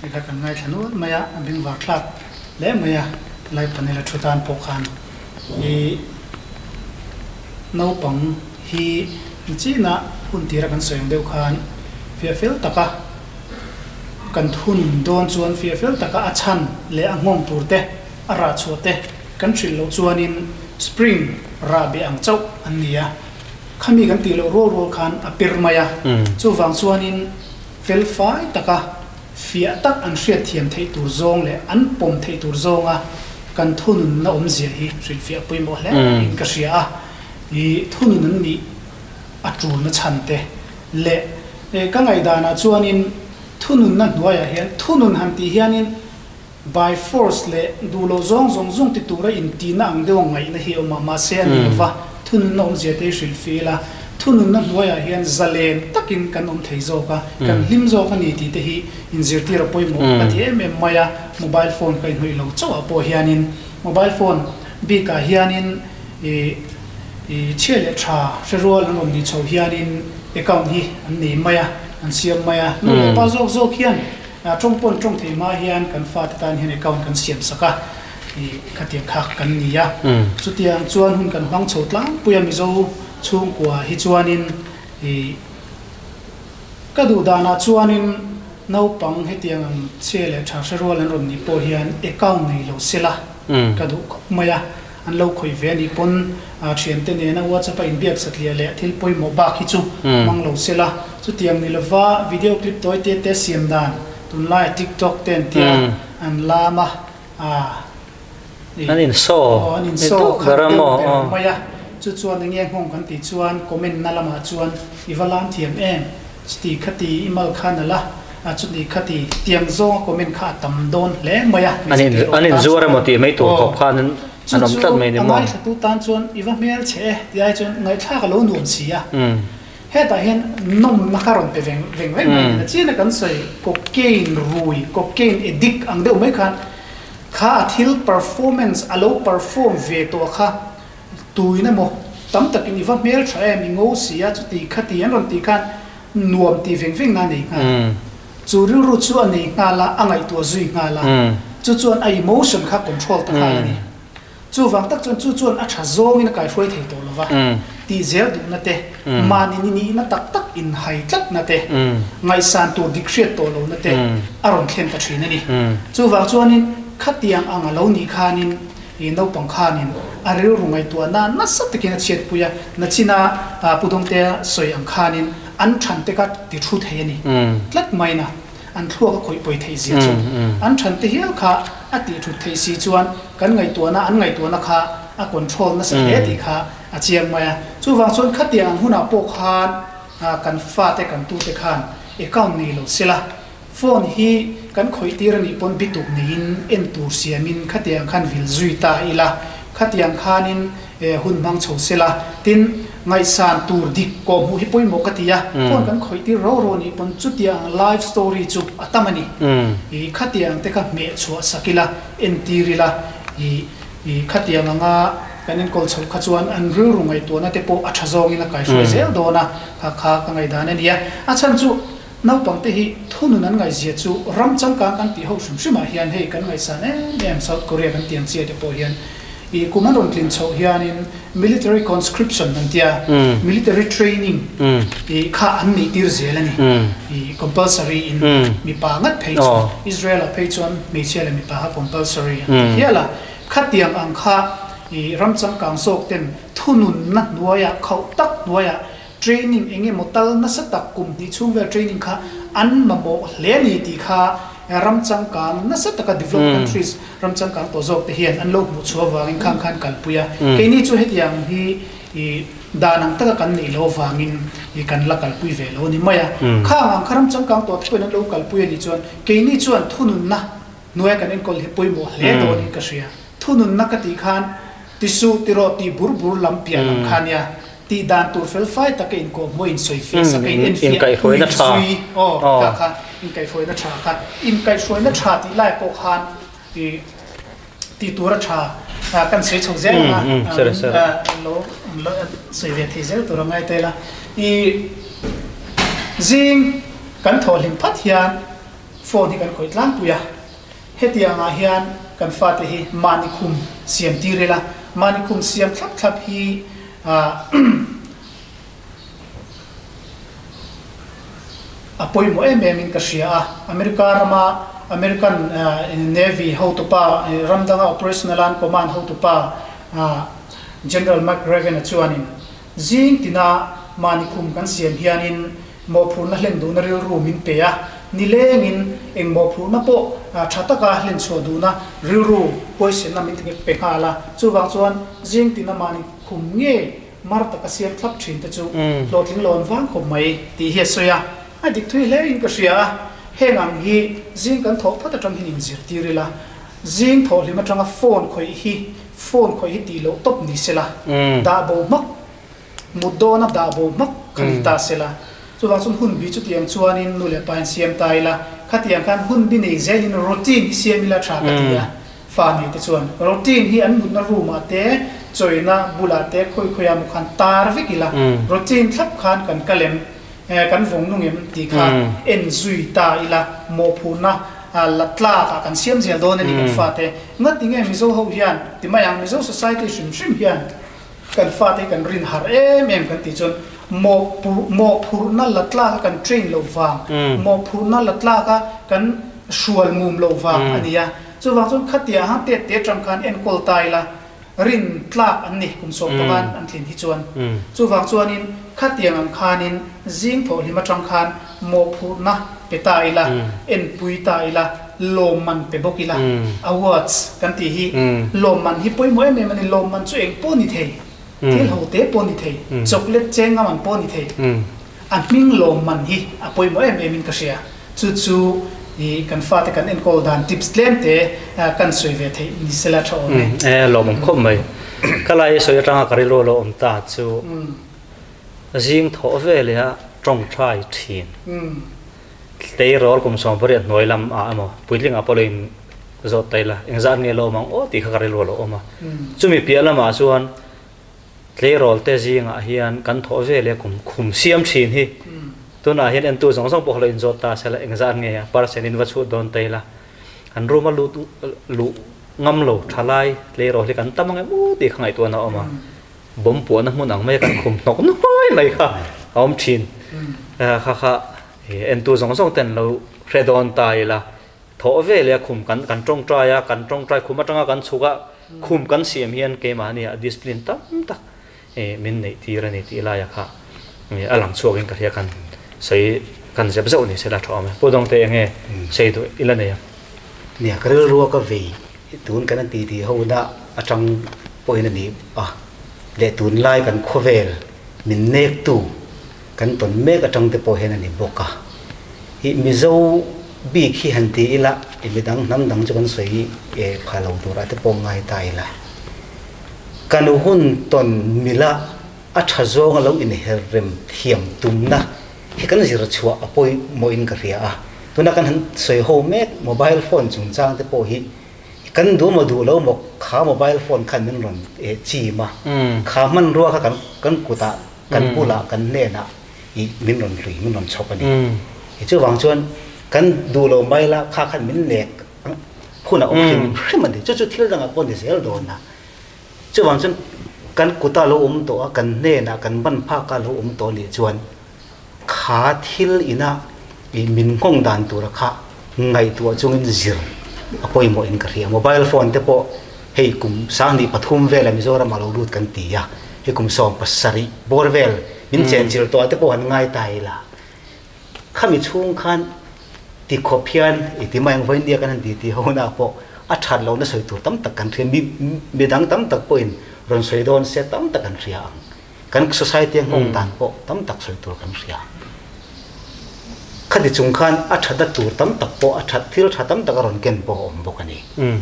hei kha kan ngaithla nual mai a, a bengvar thlak hle mai a, lai panel a thu tan pawh khan i naupang hi nichina hun tira kan sawi ang deuh khan fiah fel taka kan thun dawn chuan fiah fel taka a chhan leh a nghawng tur te a rah chhuah te kan hrilh loh chuanin spring rah beh ang chauh an ni a, khami kan tih loh rual rual khan a per mai a, chuvang chuanin fel fai taka fiah tak an hriat thiam theih tur zawng leh an pawm theih tur zawnga kan thununna awmzia hi hrilhfiah pawimawh hle in ka hria a, i thunun an nih a tulna chhan te leh ka ngaihdanah chuanin thununna hnuaiah hian thunun han tih hianin By force leh duh loh zawng zawng zawng ti tura intihna ang deuh ngaihna hi a awm a, mahse a ni lova, thununna awmzia te hi hrilh fil a, thununna hnuaiah hian zalen takin kan awm thei zawk a, kan hlim zawk a ni tih te hi inzirtir a pawimawh ka ti em em mai a, mobile phone ka inhnawih lo chauh ah pawh hianin mobile phone bikah hianin ih ih chhia leh tha hre rual an rawn nih chhoh hianin account hi an nei mai a, an siam mai a, nu leh pa zawk zawk hian A tawng pawn tawng thei hma hian kan fate tan hian account kan siam sak a, ih khatiang kha kan ni a. Chutiang chuan hun kan hmang chho tlangpui a Mizo chhungkua hi chuanin ih ka duh danah chuanin naupang hetiang ang chhia leh tha hre rual an rawn nih pawh hian account nei lo sela ka duh khawp mai a. An lo khawih ve a nih pawn thiante nena WhatsApp a inbiak satliah leh thil pawimawh bak hi chu hmang lo se la. Chutiang ni lova video clip tawi te te siam dan tunlaia TikTok te an tia an lam a, An insaw aw an insaw khat deuh ber mai a. Chu chuan enge nghawng kan tih chuan comment na lamah chuan i va lam thiam em? Chuti khati i mal kha nalh a, chuti khati tiang zawnga comment kha a tam dawn hle mai a. An inzuar emaw tih mai tur khawp khan an awm tlat mai ni maw? Chu chu a ngaithlatu tan chuan i va hmel che e tih ai chuan ngaihthlak a lo nuam si a. Hetah hian nawmna kha rawn pe veng veng veng mai a ni. Chian a kan sawi cocaine rui, cocaine addict ang deuh mai khan kha a thil performance a lo perform ve tawh kha Tuin emaw tam takin i va hmel tha em, i ngo si a, chuti khati an rawn tih khan nuam tih veng veng na a nei nghal. Chu rilru chu a nei nghal a, a ngaihtuah zui nghal a. Chu chuan a emotion kha control ta nghal a ni. Chuvang tak chuan chu chuan a tha zawngin a kaihruai thei tawh lova, tih zel duhna te, mahni ni nihna tak tak inhai tlatna te, ngaihsan tur dik hriat tawh lohna te a rawn thlen ta thin a ni. Chuvang chuanin khatiang ang a lo nih khanin i naupang khanin a rilru ngaihtuahna nasa takin a chhiatpui a, nachina Pu Dawngtea sawi ang khanin an thante kha ti thu thei a ni tlat maina. An thluak a khawih pawi theih zia chu an than te hial kha a tih thut theih si chuan kan ngaihtuahna an ngaihtuahna kha a control nasa hle tih kha a chiang mai a. Chuvang chuan khatiang ang hunah pawh khan kan fate kan tute khan account nei lo sela phone hi kan khawih tir a nih pawn bituk neiin en tur siamin khatiang khan vil zui ta ila khatiang khanin hun hmang chho sela tin ngaihsan tur dik kawh hmuh hi pawimawh ka ti a, phone kan khawih tir ro ro nih pawn chutiang live story chu a tam a ni. Ih khatiang te kha hmeh chhuah sak ila, entir ila, ih ih khatiang anga kan enkawl chhoh kha chuan an rilru ngaihtuahna te pawh a tha zawngin a kaihruai zel dawn a, kha kha ka ngaihdan a ni a. A chhan chu naupang te hi thunun an ngaihzia chu ram changkang kan tih ho hrim hrimah hian hei kan ngaihsan em em South Korea kan tih ang chiah te pawh hian I kum an rawn tlin chhoh hianin military conscription an tia, military training i kha an neih tir zel a ni. I compulsory in mipa ngat phei chu Israel ah phei chuan hmeichhia leh mipa kha compulsory an ti hial a. Khatiang ang kha i ram changkang zawk ten thununna hnuaiah khauh tak hnuaiah training eng emaw tal nasa tak kum hnih chhung vel training kha an mamawh hle a ni tih kha ram changkang nasa taka developed countries ram changkang tawh zawk te hian an lo hmuh chhuah avangin khang khan kalpui a. Keini chu hetiang hi i dan ang taka kan neih loh avangin i kan la kalpui ve lo a ni mai a. Khang ang kha ram changkang tawh te pawhin an lo kalpui a nih chuan keini chuan thununna hnuaia kan enkawl hi pawimawh hle dawnin ka hria. Thununna ka tih khan tisuh tirawh tih bur bur lam piah lam kha nia. Tih dan tur fel fai taka inkawhhmuh insawifiah sak a, inenfiah, inzui, aw kha kha inkaihhruaina tha kha, inkaihhruaina tha tih lai pawh khan i tih tura tha kan sawi chho zel ang a, lo sawi ve thei zel tur a ngai tel a. I zing kan thawh hlim phat hian phone hi kan khawih tlangpui a, hetiangah hian kan fate hi mahni khum siam tir ila, mahni khum siam thlap thlap hi A pawimawh em em in ka hria a, America rama American Navy hotupa, ram danga Operational Land Command hotupa General McRaven-a chuanin zing tina mahni khum kan siam hianin mawhphurhna hlen duhna rilru min pe a, nilengin eng mawhphurhna pawh tha taka hlen chhuah duhna rilru huaisenna min pe nghal a, chuvang chuan zing tina mahni Khum nge mar taka siam thlap thin te chu hlawhtling lo an vang khawp mai tih hi a sawi a, a dik thui hle in ka hria a, heng ang hi zing kan thawh phawt atang hian inzirtir ila, zing thawh hlim atanga phone khawih hi phone khawih hi tih loh tawp ni sela, dah bo hmak, mut dawna dah bo hmak kha ni ta sela, chuvang chuan hun bi chutiang chuanin nu leh pa in siam ta ila, khatiang khan hun bi nei zelin routine hi siam ila tha ka ti a. Fa nei te chuan routine hi an mutna room ah te, chawina bulah te khawi khawi ah maw khan tar vek ila, routine thlap khan kan kal em, kan vawng nung em tih kha en zui ta ila, mawhphurhna la tlak ah kan siam zel dawn a ni kan fate. Ngati nge Mizo ho hian ti mai ang, Mizo society hrim hrim hian kan fate hi kan rin har em em kan tih chuan mawhphurhna la tlak a kan train loh vang, mawhphurhna la tlak a kan hrual mum loh vang a ni a. Chuvang chuan khatia hang tet te atang khan enkawl ta ila rin tlak an ni kum sawm pangan an tlin hi chuan. Chuvang chuanin khatiang ang khanin zing thawh hlim atang khan mawhphurhna pe ta ila, enpui ta ila, lawmman pe bawk ila, awards kan tih hi lawmman hi pawimawh em em a ni, lawmman chu eng pawh ni thei, thil ho te pawh ni thei, chocolate cheng ngam an pawh ni thei. A hming lawmman hi a pawimawh em em in ka hria. Chu chu i kan fate kan enkawl dan tips tlem te kan sawi ve theih ni sela tha awm e. E lawmawm khawp mai. Ka lai sawi atanga ka rilru lo awm ta chu zing thawh ve leh a tawngtai thin. Tleirawl kum 18 hnuai lam ah emaw puitling ah pawh lo in zawt ta ila engzat nge lawm ang aw tih kha ka rilru lo awm a. Chumi piah lamah chuan Tleirawl te zingah hian kan thawh ve leh kum khum siam thin hi tunah hian entu zawng zawng pawh lo inzawt ta sela engzat nge a percent in va chhut dawn ta ila. Kan room a lut luh ngam lo thalai tleirawl hi kan tam ang em aw tih kha ngaihtuahna a awm a. Bomb puahna hmun ang mai a kan khum hnawk nuai mai kha a awm thin. Kha kha entu zawng zawng ten lo hre dawn ta ila thawh ve leh a khum kan kan tawngtai a, kan tawngtai khum atanga kan chhuk a, khum kan siam hian keimahni ah discipline tam tak min neih tir a ni tih laia kha a lang chhuak in ka hria kan sawi kan zep zauh ni sela tha awm e. Pu Dawngte enge sei duh ila nei ang? Nia, ka rilru a ka vei tun kan ti ti ho na atang pawhin a ni a, leh tunlai kan khawvel min nek tu kan tawn mek atang te pawh hian a ni bawk a. I Mizo bik hi han ti ila i midang hnam dang chu kan sawi pha lo turah te pawh ngai ta ila. Kan hun tawn mila a tha zawnga lo inher rem thiam tumna hi kan zir chhuah a pawimawhin ka hria a. Tuna kan han sawi ho mek mobile phone chungchang te pawh hi kan duh maw duh lo maw kha mobile phone khan min rawn chim a, kha hmanrua kha kan kutah kan bulah kan hnenah i min rawn hlui min rawn chhawp a ni. Chuvang chuan kan duh lo mai la kha khan min nek hun a awm hrim hrim a ni. Chu chu thil dangah pawh ni zel dawn a. Chuvang chuan kan kuta lo awm tawh a, kan hnenah kan ban phaka lo awm tawh nih chuan kha thil ina i min nghawng dan tura kha ngaihtuah chungin zir a pawimawhin ka hria. Mobile phone te pawh hei kum 2003 vela Mizoram a lo lut kan ti a, hei kum 17 bawr vel min chenchilh tawh te pawh han ngai ta ila. Khami chhung khan ti khawp hian i ti mai ang vawiin nia kan han ti ti ho na pawh a that lohna sawi tur tam tak kan hria. Mi midang tam tak pawhin rawn sawi dawn se tam tak an hria ang. Kan society a nghawng dan pawh tam tak sawi tur kan hria. Khati chung khan a thatna tur tam tak pawh a that thil tha tam tak a rawn ken pawh a awm bawk a ni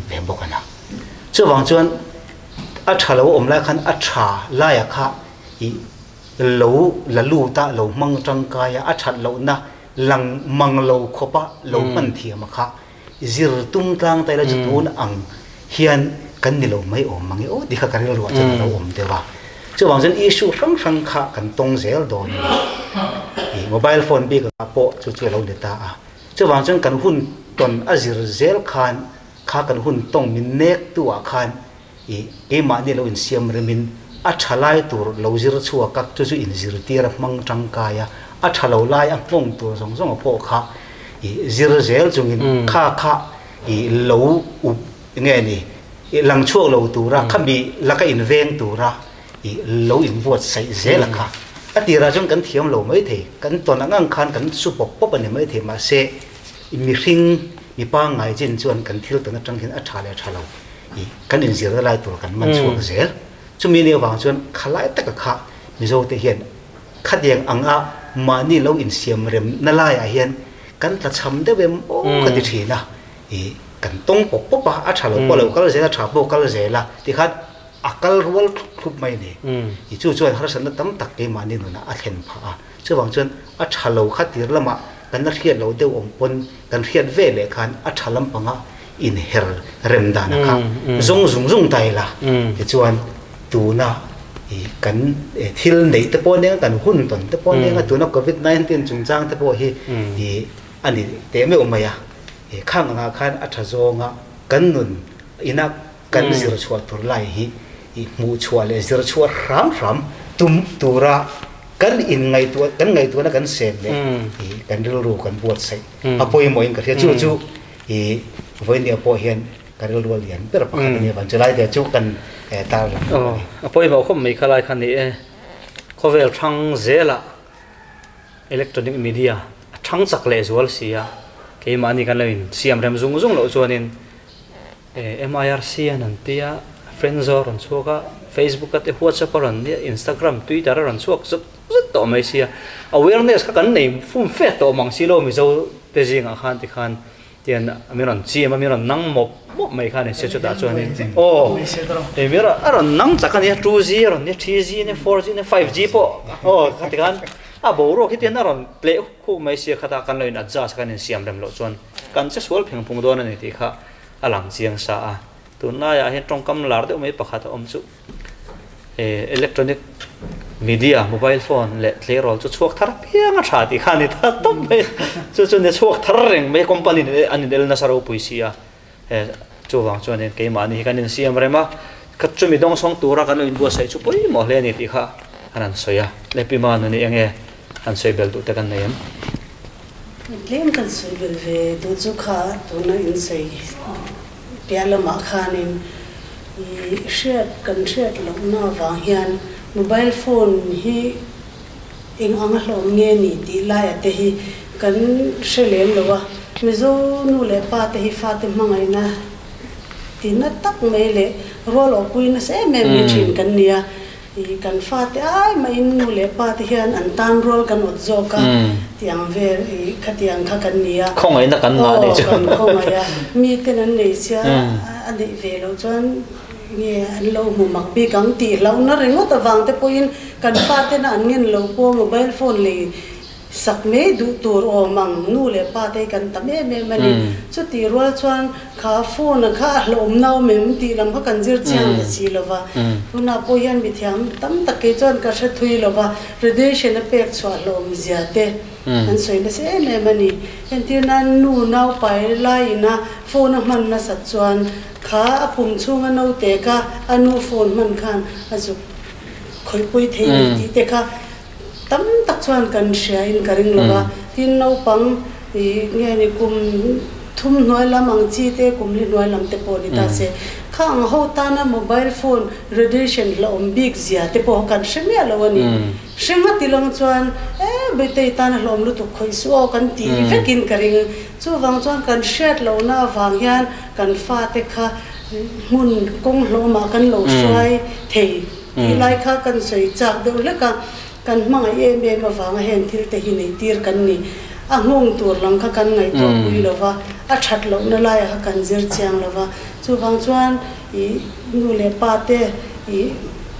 ve bawk a na. Chuvang chuan a tha lo awm lai khan a tha laia kha i lo la lut a, lo hmang tangkai a, a that lohna lang mang lo khawpa lo hman thiam a kha zir tum tlang ta ila chu tun ang hian kan ni lo mai awm mang e aw ti kha ka rilruah chuan a lo awm deuh a. Chuvang chuan issue hrang hrang kha kan tawng zel dawn a ni. I mobile phone bik ah pawh chu chu a lo ni ta a. Chuvang chuan kan hun tawn a zir zel khan kha kan hun tawng min nek tu ah khan I keimahni lo insiam remin a tha lai tur lo zir chhuak a, chu chu inzirtir a hmang tangkai a, a tha lo lai a hmawng tur zawng zawng a pawh kha i zir zel chungin kha kha i lo up nge ni i lang chhuak lo tura khami laka inveng tura i lo inbuatsaih zel a kha. A tirah chuan kan thiam lo maithei, kan tawn ang ang khan kan su pawp pawp a ni maithei, mahse mihring mi pangngai chin chuan kan thil tawn atang hian a tha leh a tha lo. I kan inzirna lai tur kan man chhuak zel. Chumi ni avang chuan khalai taka kha Mizote hian khatiang anga mahni lo insiam remna laiah hian kan tlachham deuh em aw ka ti thin a. I kan tawng pawp pawp a, a tha lo pawh lo kal zel a, tha pawh kal zel a tikhan a kal rual thlup thlup mai a ni. I chu chuan harsatna tam tak keimahni nunah a thlen phah a. Chuvang chuan a tha lo kha tir lamah kan la hriat lo deuh awm pawn kan hriat ve leh khan a tha lampanga inher rem dan a kha zawng zung zung ta ila tichuan tuna i kan thil neih te pawh nia kan hun tawn te pawh nia tuna covid 19 chungchang te pawh hi i a ni teh meuh mai a khang angah khan a tha zawnga kan nun ina kan zir chhuah tur lai hi i hmuh chhuah leh zir chhuah hram hram tum tura kan inngaihtuah kan ngaihtuahna kan sem leh i kan rilru kan buatsaih a pawimawhin ka hria chu chu i vawinia pawh hian ka rilru a lian ber pakhat a nia vang chu lai te chu kan tar lang a ni. A pawimawh khawp mai kha lai kha ni e khawvel thang zelah electronic media a thang chak leh zual si a keimahni kan lo insiam rem zung zung loh chuanin MIRC an an tia, Friendzo a rawn chhuak a, Facebook a te WhatsApp a rawn nia, Instagram, Twitter a rawn chhuak zut zut tawh mai sia. Awareness kha kan nei fum fe tawh mang si lo Mizo te zingah khan tikhan tian min rawn chim a, min rawn nang mawp mawp mai kha a ni sia chutah chuanin aw min rawn a rawn nang chak a nia 2G a rawn nia 3G nia 4G nia 5G pawh aw kha tikhan a boruak hi tian a rawn tleh huk huk mai sia khatah kan lo in adjust kan insiam rem loh chuan kan che sual pheng phung dawn a ni tih kha a lang chiang sa a. Tunlaiah hian tawngkam lar deuh mai pakhat a awm chu electronic media mobile phone leh tleirawl chu chhuak thar piang a tha tih kha a ni ta tawp mai. Chu chu ni chhuak thar reng mai company an inel nasa ropui si a. Chuvang chuanin keimahni hi kan insiam rem a, kha chumi dawngsawng tura kan lo inbuatsaih chu pawimawh hle a ni tih kha an han sawi a. Le Pi Manu nih enge han sawi bel duh te kan nei em? Tlem kan sawi bel ve duh chu kha tuna insawi piah lamah khanin i hriat kan hriat lohna avang hian mobile phone hi Eng ang a hlawm nge ni tih laia te hi kan hre lem lo a, Mizo nu leh pa te hi fate hmangaihna tina tak mai leh rual awhpui nasa em em hi thin kan ni a, ih kan fate ai mahin nu leh pa te hian an tan rual kan awt zawk a tiang vel ih khatiang kha kan ni a. Khawngaihna kan ngah nih chu. Aw kan khawngaih a, miten an nei sia a neih ve loh chuan Nge an lo hmu mak bik ang tih hlauhna ringawt avang te pawhin kan fatena an ngen lo pawh mobile phone lei sak mai duh tur awm ang nu leh pa te hi kan tam em em a ni. Chutih rual chuan kha phone a kha a hlauhawm nau mem tih lam kha kan zir chiang leh si lo va. Tunah pawh hian mithiam tam tak kei chuan ka hre thui lo va, radiation a pek chhuah hlauhawm zia te an sawi nasa em em a ni. Entir nan nu naupai laiin a phone a hman nasat chuan Kha a pum chhunga naute kha a nu phone hman khan a zuk khawihpui thei ni tih te kha tam tak chuan kan hria in ka ring lo va. Tin, naupang ih nge ni kum thum hnuai lam ang chi te, kum li hnuai lam te pawh ni ta se, kha ang ho tana mobile phone radiation hlauhawm bik zia te pawh kan hre miah lo a ni. Hringa ti lang chuan e Baitei tana hlawm lutuk khawih suh aw kan tih vekin ka ring. Chuvang chuan kan hriat lohna avang hian kan fate kha hmun kawng hlawmah kan lo hruai thei tih lai kha kan sawi chak deuh hlek a, kan hmangaih em em avanga heng thil te hi nei tir kan ni. A nghawng tur lam kha kan ngaihtuah pui lo va, a that lohna laiah kha kan zir chiang lo va. Chuvang chuan ih nu leh pa te ih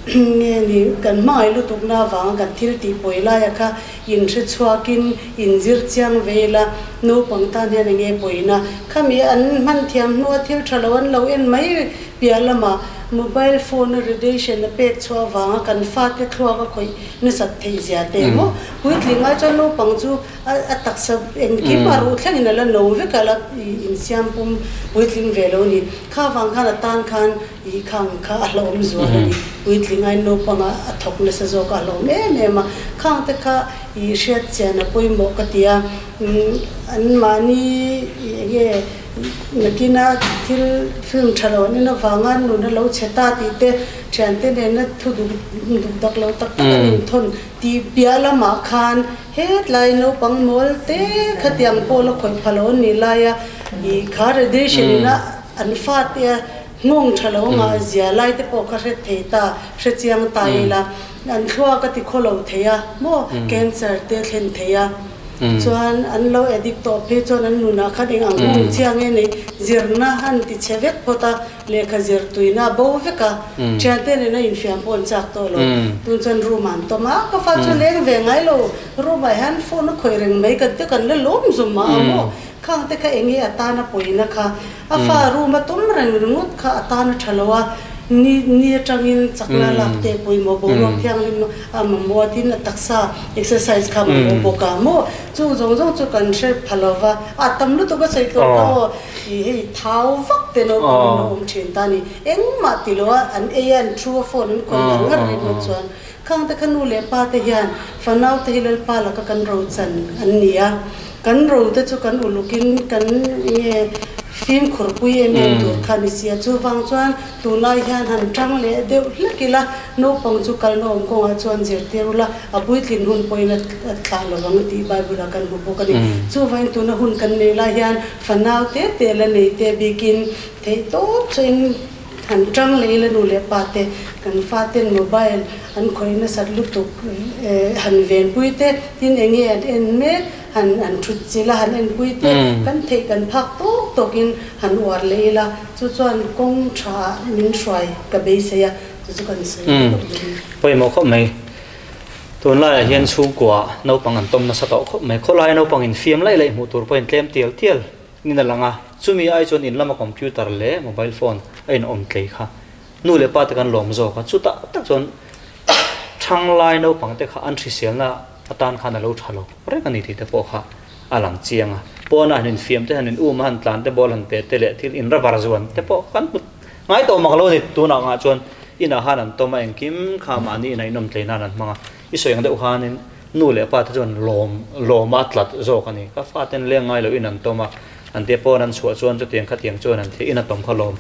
nge ni kan hmangaih lutukna avanga kan thil tih pawi laiah kha In hre chhuakin in zir chiang ve ila, naupang tan hian enge pawina? Khami an hman thiam hnua thil tha lo an lo en mai piah lamah mobile phone a radiation a pek chhuah avanga kan fate thluak a khawih nasat theih zia te emaw puitling ai chuan naupang chu a taksa engkim a ruh thlengin a la no vek a la insiam pum puitling ve lo a ni. Kha vang khan a tan khan Ih khang kha a hlauhawm zual a ni. Puitling ain naupanga a thawk nasa zawk a hlauhawm em em a. Khang te kha ih hriat chian a pawimawh ka ti a. An mahni ih enge nakina thil film tha lo an en avanga nun a lo chhe ta tih te thiante nena thu duk duk dak lo tak tak an inthawn tih piah lamah khan hetlai naupang mawl te khatiang pawh la khawih pha lo an nih laia ih kha radiation ina an fate a Nghawng tha lo ngah zia lai te pawh ka hre thei ta, hre chiang ta ila, an thluak a ti khaw lo thei a maw, cancer te thlen thei a, chuan an lo addict tawh phei chuan an nunah khan eng ang nghawng chiang nge nei, zirna an ti chhe vek phawt a, lehkha zir tuina a bo vek a, thiante nena infiam pawh an chak tawh lo, tun chuan room ah an tawm a, ka fa chu leng ve ngai lo, room ah hian phone a khawih reng mai kan te kan la lawm zum mah a maw, Khang te kha enge a tana pawina kha a fa room a tum reng ringawt kha a tana tha lo a, ni ni atangin chakna lak te pawimawh boruak thianghlim a mamawh a tin a taksa exercise kha mamawh bawk a maw chung zawng zawng chu kan hre pha lo va a tam lutuk a sawi tur kha aw ih hei thau vak te naupang in a awm thin ta ni engmah ti lo a an ei a an thu a phone an khawih ngar ngar ringawt chuan Khang te kha nu leh pa te hian fanau te hi Lalpa laka kan ro chan an ni a, kan ro te chu kan ulukin kan nge fimkhur pui em em tur kha ni si a, chuvang chuan tunlai hian han tang leh deuh hlek ila naupang chu kalna awm kawngah chuan zirtir ula a puitlin hun pawhin a thlah lovang tih Bible ah kan hmu bawk a ni. Chuvangin tuna hun kan neih lai hian fanau te te la nei te bikin theih tawp chuan Han tang leh ila nu leh pa te kan faten mobile an khawih nasat lutuk han venpui te tin enge an en mek han an thut chilh a han enpui te kan theih kan phak tawk tawk in han uar leh ila chu chuan kawng tha ah min hruai ka beisei a chu chu kan sawi leh lawk dawn. Pawimawh khawp mai. Tunlaiah hian chhungkua naupang an tawm nasa tawh khawp mai. Khawlaia naupang infiam laih laih hmuh tur pawhin tlem tial tial Nin a lang a, chumi ai chuan in lama computer leh mobile phone a in awm tlei kha nu leh pa te kan lawm zawk a, chutah tak chuan thanglai naupang te kha an hriselna atan khan a lo tha lo reng a ni tih te pawh kha a lang chiang a. Pawna han infiam te, han in um a, han tlan te, ball han pet te leh thil in rubber zuan te pawh kan hmu ngai tawh mak lo a ni. Tunah ngah chuan inah khan an tawm a, engkim kha mahni inah inawm tlei nan an hmang a. I sawi ang deuh khanin nu leh pa te chuan lawm lawm a tlat zawk a ni. Ka faten leng ngai loh in an tawm a, an tia pawn an chhuah chuan chutiang khatiang chuan an thih in a tawm kha lawm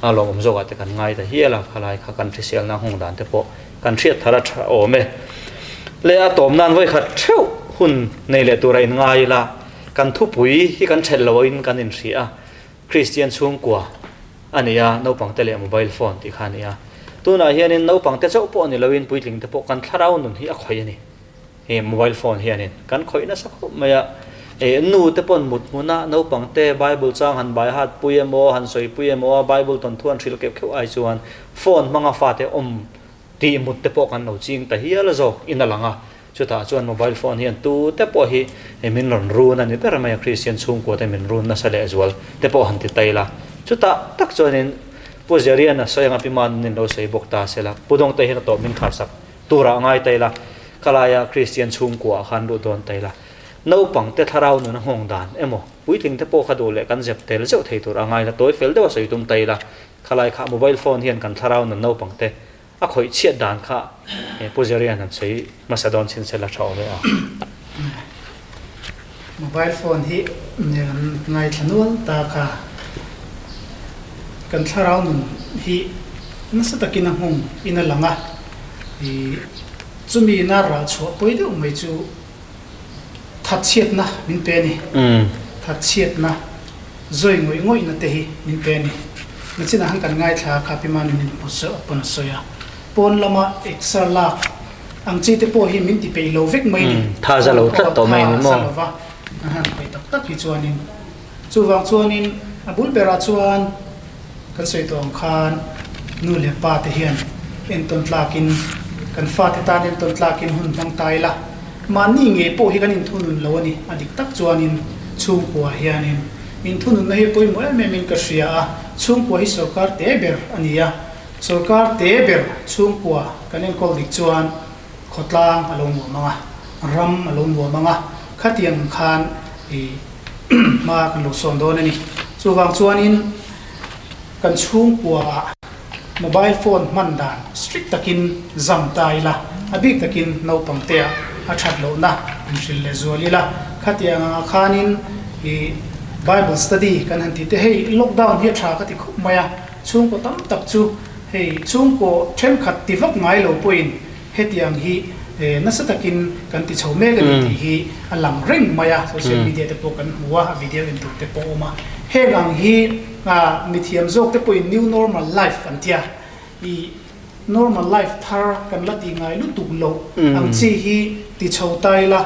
a lawmawm zawkah te kan ngai ta hial a, khalai kha kan hriselna nghawng dan te pawh kan hriat thar a tha awm e. Le a tawm nan vawikhat theuh hun nei leh tura in ngai ila kan thupui hi kan ṭhelh lo in kan inhria a, Kristian chhungkua a ni a, naupang te leh mobile phone tih kha a ni a. Tunah hianin naupang te chauh pawh ni loin puitling te pawh kan thlarau nun hi a khawih a ni. He mobile phone hianin kan khawih nasa khawp mai a, eh nu te pawn mut hmuna naupang te Bible chang han bai hat pui emaw han sawi pui emaw a Bible tawn thu an hrilh keuh keuh ai chuan phone hmanga fate awm tih mut te pawh kan lo ching ta hial zawk in a lang a, chutah chuan mobile phone hian tu te pawh hi min rawn run a ni ber mai a, Kristian chhungkua te min run nasa leh zual te pawh han ti ta ila, chutah tak chuanin Pu Zerian a sawi anga Pi Manunin lo sawi bawk ta sela, Pu Dawngte hian a tawp min kharsak Turah ngai ta ila, khalaia Kristian chhungkuaah khan luh dawn ta ila, naupangte thlarau nuna nghawng dan emaw, puitlingte pawh kha duh leh kan zep tel zeuh thei tur a ngai la, tawi fel deuh a sawi tum ta ila, khalai kha mobile phone hian kan thlarau nun naupangte a khawih chhiat dan kha Pu Zerian han sawi hmasa dawn chin se la tha awm e a. Mobile phone hi kan ngaithla nual ta kha kan thlarau nun hi nasa takin a nghawng in a lang a, ih chumi ina rah chhuah pawi deuh mai chu thatchhiatna min pe a ni. Thatchhiatna zawi ngawih ngawihna te hi min pe a ni. Nachinah han kan ngaithla kha Pi Manunin pawn a sawi a, pawn lama exer lak ang chi te pawh hi min ti peih lo vek mai ni. Tha za lo tlat tawh mai ni maw? Tha za lo va, an han peih tak tak hi chuanin. Chuvang chuanin a bul berah chuan kan sawi tawh ang khan nu leh pa te hian entawn tlakin kan fate tan entawn tlakin hun hmang ta ila, mahni ngei pawh hi kan inthunun lo a ni. A dik tak chuanin chhungkua hianin inthununna hi pawimawh em em in ka hria a, chhungkua hi sorkar te ber a ni a. Sorkar te ber chhungkua kan enkawl dik chuan khawtlang a lo nuam ang a, ram a lo nuam ang a, khatiang khan i hma kan lo sawn dawn a ni. Chuvang chuanin kan chhungkuaah mobile phone hman dan strict takin zam ta ila, a bik takin naupang te ah a that lohna inhrilh leh zual ila, khatiang angah khanin i Bible study kan han tih te hei lockdown hi a tha ka ti khawp mai a. Chhungkaw tam tak chu hei chhungkaw thenkhat ti vak ngai lo pawhin hetiang hi nasa takin kan ti chho mek a ni tih hi a lang reng mai a, social media te pawh kan hmu a, a video en tur te pawh a awm a. Heng ang hi mithiam zawk te pawhin new normal life an tia, i normal life thar kan la ti ngai lutuk loh ang chi hi ti chho ta ila,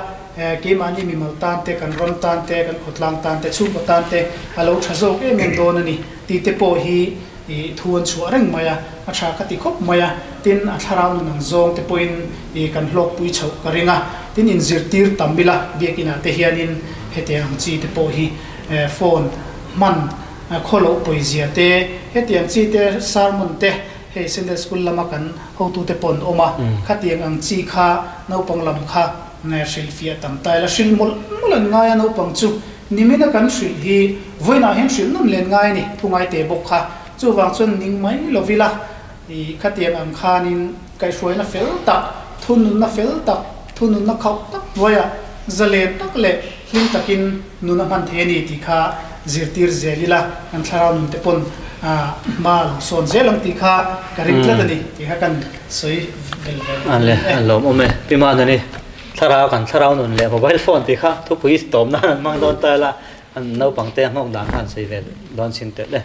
keimahni mimal tan te, kan ram tan te, kan khawtlang tan te, chhungkaw tan te a lo tha zawk em em dawn a ni. Tih te pawh hi ih thu an chhuah reng mai a, a tha ka ti khawp mai a, tin a thlarau nun ang zawng te pawhin ih kan hlawkpui chhoh ka ring a, tin inzirtir tam ila biakinah te hianin hetiang ang chi te pawh hi phone hman khawloh pawizia te, hetiang chi te sermon te hei Sunday school lama kan hotute pawh an awm a, khatiang ang chi kha naupang lam kha hrilhfiah tam ta ila, hrilh mawlh mawlh an ngai a naupang chu. Nimina kan hrilh hi vawiinah hian hrilh nawn len ngai a ni, thu ngai teh bawk kha. Chuvang chuan ning mai lo ila, ih khatiang ang khanin kaihhruaina fel tak, thununna fel tak, thununna khauh tak hnuaiah zalen tak leh hlim takin nun a hman thei a ni tih kha zirtir zel ila, kan thlarau nun te pawn hma a lo sawn zel ang tih kha ka ring tlat a ni tih kha kan sawi vel vel a ni e. A lawmawm e, Pi Manani. Thlarau kan thlarau nun leh mobile phone tih kha thupui tawm nan an hmang dawn ta ila, an naupang te nghawk dan kha an sawi ve dawn chin telh e.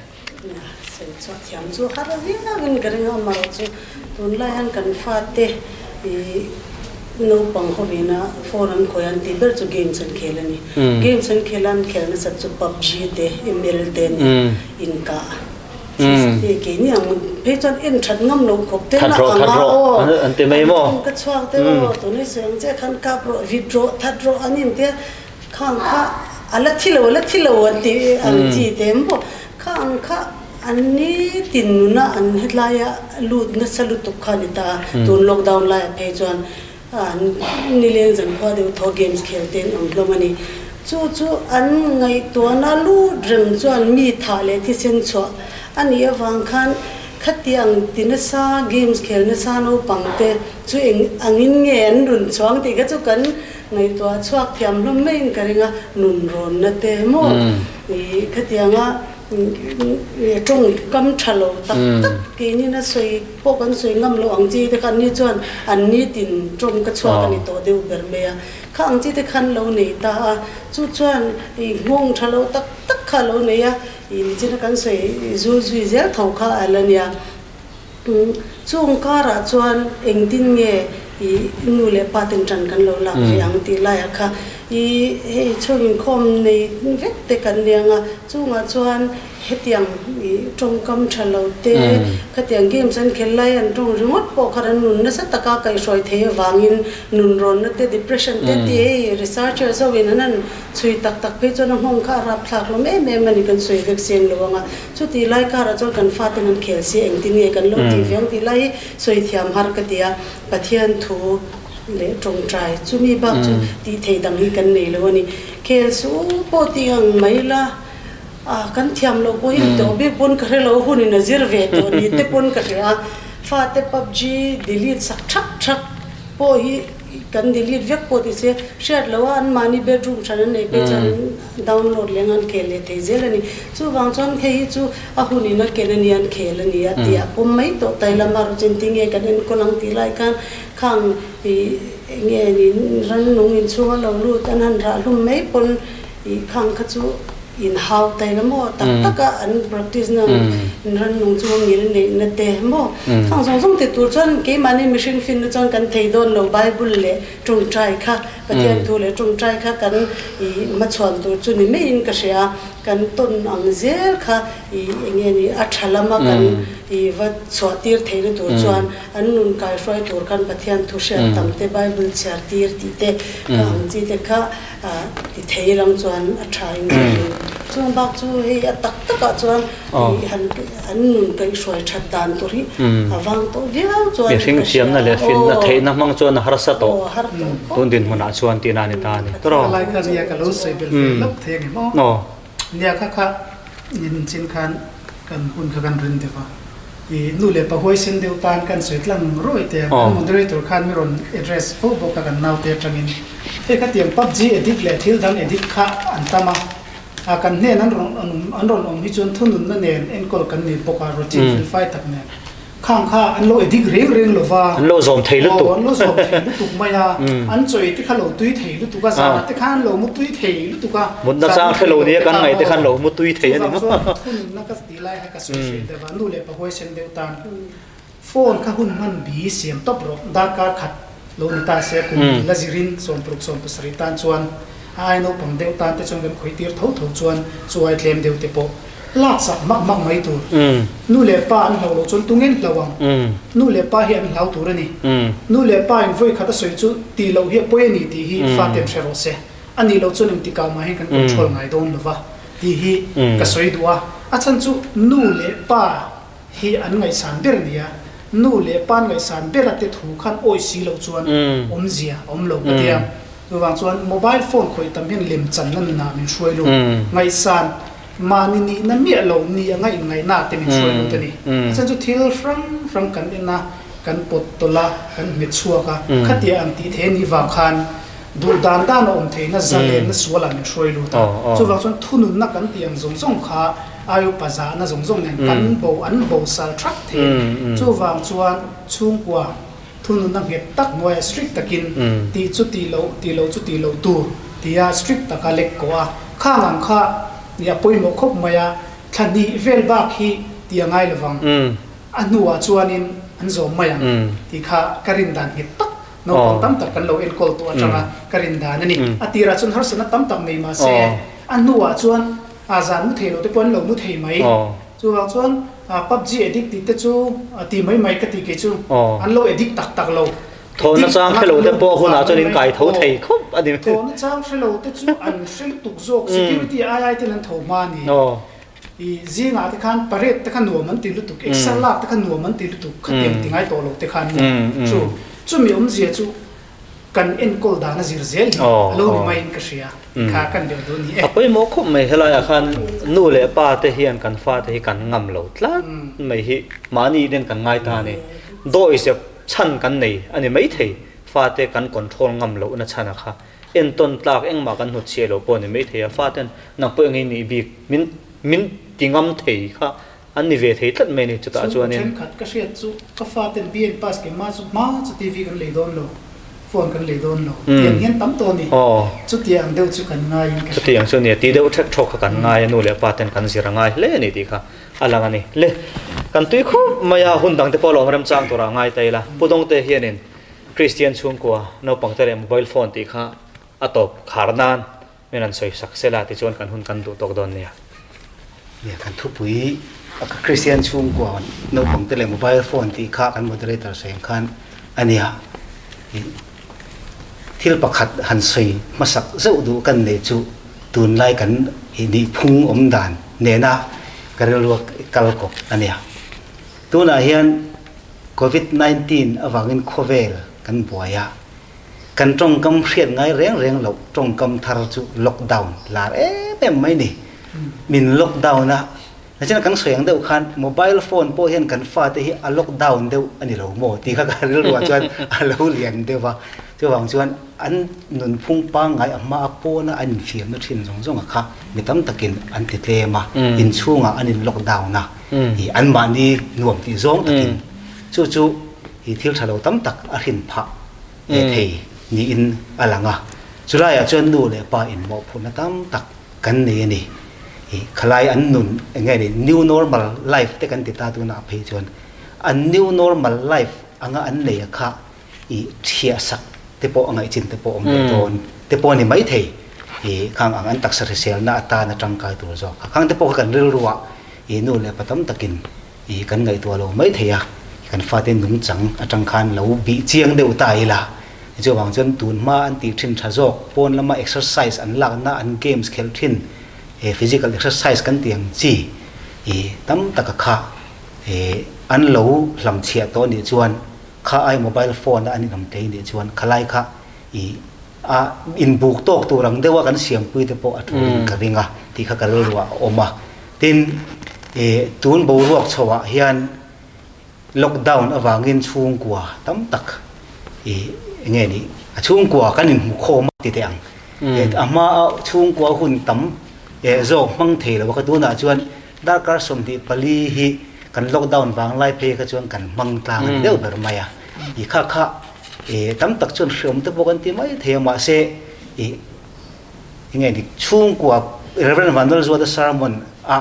Sawi chhuah thiam chu har viau in ka ring a, amaherawh chu tunlai hian kan fate ih naupang hovina phone an khawih an tih ber chu games an khel a ni. Games an khel a, an khel nasat chu PUBG te, ML te a ni, inkah. Keini ang phei chuan en that ngam lo khawp te na ang a aw an ti mai maw ka chhuak te aw tun hi sawi ang che khan kap rawh vit rawh that rawh an in tia khang kha a la thi lo a la thi lo an ti ang chi te maw kha ang kha an ni tin nuna an hetlai a lut nasa lutuk kha ni ta tun lockdown lai ah phei chuan an nileng zan khua deuh thaw games khel te an awm hlawm a ni. Chu chu an ngaihtuahna lut reng chuan mi thah leh thisen chhuah a nih avang khan khatiang ti nasa games khel nasa naupang te chu eng angin nge an nun chuang tih kha chu kan ngaihtuah chhuak thiam hlawm maiin ka ring a, nun rawnna te maw ih khatianga tawngkam tha lo tak tak keinin a sawi pawh kan sawi ngam loh ang chi te kha anni chuan an nitin tawng ka chhuak a ni tawh deuh ber mai a. Kha ang chi te khan lo nei ta a, chu chuan i nghawng tha lo tak tak kha a lo nei a, i nichina kan sawi zul zui zel tho kha a la nia. Chung karah chuan engtin nge i nu leh pa ten tan kan lo lak ve ang tih laiah kha i hei chhung inkhawm nei vek te kan ni ang a, chungah chuan Hetiang tawngkam tha lo te, khatiang games an khel lai an tawng ringawt pawh khan an nun nasa taka kaihhruai thei avangin nun rawnna te, depression te tih hei researchers ho in an han chhui tak tak phei chuan a nghawng kha a rapthlak hlawm em em a ni kan sawi vek sen lo ang a. Chutih lai karah chuan kan faten an khel si engtin nge kan lo tih ve ang tih lai hi sawi thiam har ka ti a, Pathian thu leh tawngtai chumi bak chu tih theih dang hi kan nei lo a ni. Khel suh pawh tih ang mai la. A kan thiam loh pawh hi ni tawh bik pawn ka hre lo, hun in a zir ve tawh ni te pawn ka hria a, fate pubg delete sak thak thak pawh hi kan delete vek pawh ti se hriat loh a anmahni bedroom hran an nei phei chuan an download leh ang an khel leh thei zel a ni. Chuvang chuan hei hi chu a hun in a ken a ni an khel a ni a tih a pawm mai tawh tai lam a rawh chu engtin nge kan enkawl ang tih lai khan khang ih eng nge ni rannung inchhung a lo lut an han rah hlum mai pawn ih khang kha chu In hau tai la maw? Tak tak a an practice na in rannung chu ngil neih na te maw? Khang zawng zawng ti tur chuan keimahni mihring fin na chuan kan thei dawn lo Bible leh tawngtai kha Pathian thu leh tawngtai kha kan i hmachhuan tur chu ni maiin ka hria a, kan tawn ang zel kha i eng nge ni a tha lama kan i va chhuah tir theihna tur chuan an nun kaihruai tur khan Pathian thu hriat tam te Bible chhiar tir tih te kha ang chi te kha A ti thei lang chuan a tha in ka ring. Chuan bak chu hei a tak takah chuan i han an nun kaihhruai that dan tur hi a vang tawh viau chuan ka hria. Mihring thiamna leh finna theihna hmang chuan a harsa tawh. Aw har tawh khawp. Tun dinhmunah chuan tihna a ni ta a ni. Tawrh. Ka lai kha nia ka lo sawi belh ve lawk thei a ni maw? Nia kha kha in chin khan kan hun kha kan rin deuh a. I nu leh pa huaisen deuh tan kan sawi tlang rawih teh a, kan moderator khan mi rawn address fo bawk a kan naute atangin. Hei khatiang PUBG addict leh thil dang addict kha an tam a, a kan hnen an rawn an rawn awm hi chuan thununna nen enkawl kan ni bawk a, routine felfai tak nen. Khang kha an lo addict reng reng lo va. An lo zawm thei lutuk. Aw, an lo zawm thei lutuk mai a. An chawi te kha lo tui thei lutuk a, zanah te khan an lo mu tui thei lutuk a. Mutna chang hre lo nia kan ngaih te khan lo mu tui thei a ni maw? Chuvang chuan thununna ka tih lai kha ka sawi hreh deuh a, nu leh pa huaisen deuh tan phone kha hun hman bi siam tawp rawh, darkar khat lo ni ta se kum la zirin 16 17 tan chuan a ai naupang deuh tan te chuan kan khawih tir tho tho chuan chu ai tlem deuh te pawh lak sak mak mak mai tur. Nu leh pa an hlauh loh chuan tungin hlau ang? Nu leh pa hi an hlau tur a ni. Nu leh pa in vawi khat a sawi chu tih loh hi a pawi a ni tih hi faten hre rawh se. A nih loh chuan engtikah mah hian kan control ngai dawn lo va tih hi ka sawi duh a. A chhan chu nu leh pa hi an ngaihsan ber a ni a, nu leh pa an ngaihsan ber a te thu khan awi si loh chuan awmzia a awm lo ka ti a. Chuvang chuan mobile phone khawih tam hian lemchanna nunah min hruai lut. Ngaihsan mahni nihna miah lo ni anga inngaihna te min hruai lut a ni. A chhan chu thil hrang hrang kan en a, kan pawt tawlh a, kan hmet chhuak a, khatia ang tih thei a nih vang khan Duh dan dan a awm theihna zalenna sualah min hruai lut a. Chuvang chuan thununna kan tih ang zawng zawng kha ai upa zahna zawng zawng nen kan bo an bo sal thak thei a ni. Chuvang chuan chhungkua thununna nghet tak hnuaiah strict takin tih chu tih loh, tih loh chu tih loh tur tia strict taka lek kawh a. Khang ang kha nia pawimawh khawp mai a, thla hnih vel bak hi tih a ngai lovang. A hnuah chuanin an zawm mai ang tih kha ka rin dan nghet tak Naupang tam tak kan lo enkawl tawh atanga ka rin dan a ni. A tirah chuan harsatna tam tak nei mah se, a hnuah chuan a zan mu thei lo te pawh an lo mu thei mai. Chuvang chuan PUBG addict tih te chu ti mai mai ka ti kei chu an lo addict tak tak lo. Thawhna chang hre lo te pawh hunah chuan in kai tho thei khawp a ni. Thawhna chang hre lo te chu an hre lutuk zawk, security ai ai ten an tho hma a ni. I zingah te khan parade te kha nuam an ti lutuk, exer lak te kha nuam an ti lutuk, khatiang ti ngai tawh lo te khan maw? Chu chumi awmzia chu Kan enkawl dan a zir zel hi a lo ni maiin ka hria tih kha kan deuh duh a ni e. A pawimawh khawp mai helaiah khan nu leh pa te hian kan fate hi kan ngam lo tlat mai hi mahni nen kan ngai ta a ni. Dawihzep chhan kan nei a ni maithei fate kan control ngam lohna chhan a kha entawn tlak engmah kan hnutchhiah loh pawh a ni maithei a faten nang pawh engin nih bik min min ti ngam thei kha an ni ve thei tlat mai a ni chutah chuanin. Chhungkaw thenkhat ka hriat chu ka faten BN pass keimah chu hma chu TV kan lei dawn lo, phone kan lei dawn lo tiang hian tam tawh a ni. Chutiang ang deuh chu kan ngaiin ka hria. Chutiang chu nia, ti deuh thek thawk kha kan ngai a, nu leh pa ten kan zir a ngai hle a ni tih kha a lang a ni. Le, kan tui khawp mai a, hun dang te pawh lawm remchang turah ngai ta ila, Pu Dawngte hianin Kristian chhungkua naupangte leh mobile phone tih kha a tawp khar nan Min rawn sawi sak sela tichuan kan hun kan duh tawk dawn nia. Nia, kan thupui a Kristian chhungkua naupang te leh mobile phone tih kha kan moderator sawi ang khan a nia. Thil pakhat han sawi hmasak zeuh duh kan neih chu tunlai kan nihphung awm dan nena ka rilru kal kawp a nia. Tunah hian Covid 19 avangin khawvel kan buai a. Kan tawngkam hriat ngai reng reng loh tawngkam thar chu lockdown lar em em mai ni. Min lockdown a, nachina kan sawi ang deuh khan mobile phone pawh hian kan fate hi a lockdown deuh a ni lo maw tih kha ka rilruah chuan a lo lian deuh a. Chuvang chuan an nunphung pangngai a hma a pawna an infiamna thin zawng zawng a kha mi tam takin an ti tlem a, inchhungah an in lockdown a, ih anmahni nuam tih zawng takin chu chu i thil tha lo tam tak a hrin phah leh thei niin a lang a. Chulaiah chuan nu leh pa inmawhphurhna tam tak kan nei a ni. I khalai an nun eng nge ni new normal life te kan ti ta tunah phei chuan an new normal life anga an nei a kha i thiah sak te pawh a ngaihchin te pawh awm leh dawn te pawh a ni maithei. I khang ang an taksa hriselna atana tangkai tur zawk kha. Khang te pawh kha kan rilruah i nu leh pa tam takin I kan ngaihtuah lo mai thei a, kan fate nungchang atang khan lo bih chiang deuh ta ila. Chuvang chuan tun hma an tih thin tha zawk, pawn lama exercise an lakna, an games khelh thin, physical exercise kan tih ang chi i tam taka kha an lo hlamchhiah tawh nih chuan kha ai mobile phone a an inawm thei nih chuan khalai kha i a inbuk tawk tur ang deuha kan siampui te pawh a tulin ka ring a tih kha ka rilruah a awm a. Tin, ih tun boruak chhoah hian lockdown avangin chhungkua tam tak ih eng nge ni a chhungkua kan inhmu khawm a ti teh ang. A hma a chhungkua hun tam eh zawk hmang thei lo a ka tunah chuan darkar 24 hi kan lockdown vang lai phei kha chuan kan hmang tlang a ni deuh ber mai a. Ih kha kha ih tam tak chuan hreawm te pawh kan ti mai thei a mahse ih Enge dik chhungkua Rev. Vanlalzuata sermon a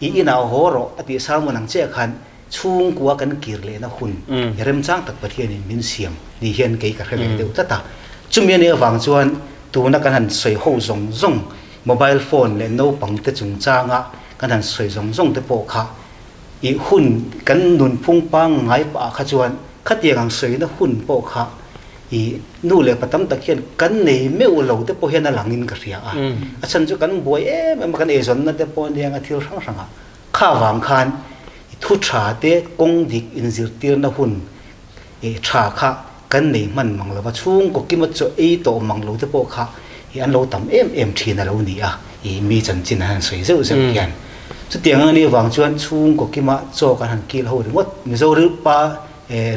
i inah haw rawh a tih sermon ang chiah khan chhungkua kan kir lehna hun i remchang tak Pathianin min siam ni hian kei ka hre ve deuh tlat a. Chumi anih avang chuan tuna kan han sawi ho zawng zawng mobile phone leh naupang te chungchanga kan han sawi zawng zawng te pawh kha i hun kan nunphung pangngai pah ah kha chuan khatiang ang sawina hun pawh kha I nu leh pa tam tak hian kan nei meuh lo te pawh hian a langin ka hria a. A chhan chu kan buai em em a, kan eizawnna te pawh aniang a thil hrang hrang ah. Kha vang khan i thu tha te kawng dik inzirtirna hun i tha kha kan nei hman mang lo va, chhungkaw kima chaw ei tawh mang lo te pawh kha i an lo tam em em thin a lo ni a, i mi chanchin an han sawi zeuh zeuh hian. Chutiang ang anih vang chuan chhungkaw kima chaw kan han kil ho ringawt Mizo rilpa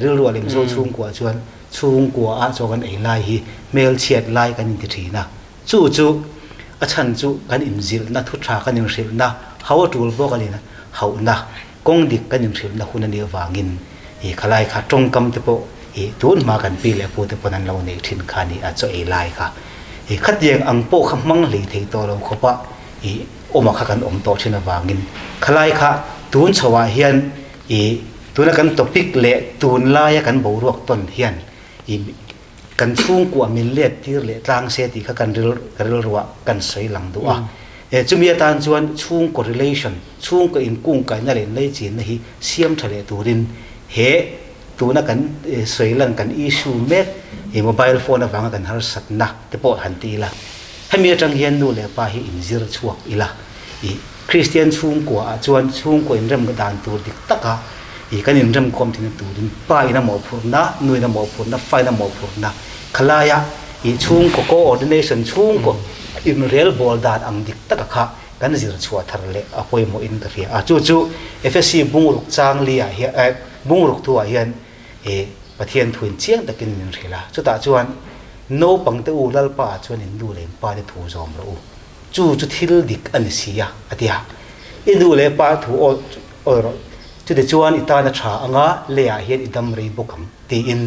rilruah leh Mizo chhungkuah chuan Chhungkua ah chaw kan ei lai hi hmelchhiat lai kan inti thin a, chu chu a chhan chu kan inzilhna thu tha kan inhrilhna hau a tul bawk a ni hauhna kawng dik kan inhrilhna hun a nih avangin ih khalai kha tawngkam te pawh ih tun hma kan pi leh pu te pawn an lo neih thin kha a ni a chaw ei lai kha ih khatiang ang pawh kha hmang hlei thei tawh lo khawp a ih awma kha kan awm tawh thin avangin khalai kha tun chho ah hian I tuna kan topic leh tunlaia kan boruak tawn hian i kan chhungkuah min let tir leh tlang se tih kha kan ril ka rilruah kan sawi lang duh a. E chumi atan chuan chhungkaw relation, chhungkaw inkungkaihna leh inleichinna hi siam tha leh turin he tuna kan sawi lan kan issue mek i mobile phone avanga kan harsatna te pawh han ti ila. Hemi atang hian nu leh pa hi inzir chhuak ila. I Kristian chhungkua ah chuan chhungkua inrem dan tur dik taka I kan inrem khawm theihna turin pa in a mawhphurhna, nu in a mawhphurhna, fa in a mawhphurhna khalaia i chhungkaw coordination chhungkaw inrelbawl dan ang dik taka kha kan zir chhuah thar leh a pawimawh in ka hria a. Chu chu Efesi bungruk chang li ah hian eh bungruk thu ah hian i Pathian thuin chiang takin min hrilh a. Chutah chuan naupang te u Lalpa ah chuan in nu leh in pa te thu zawm rawh u. Chu chu thil dik a ni si a, a ti a. I nu leh pa thu awi rawh, chutichuan i tan a tha anga leiah hian i dam rei bawk ang, tiin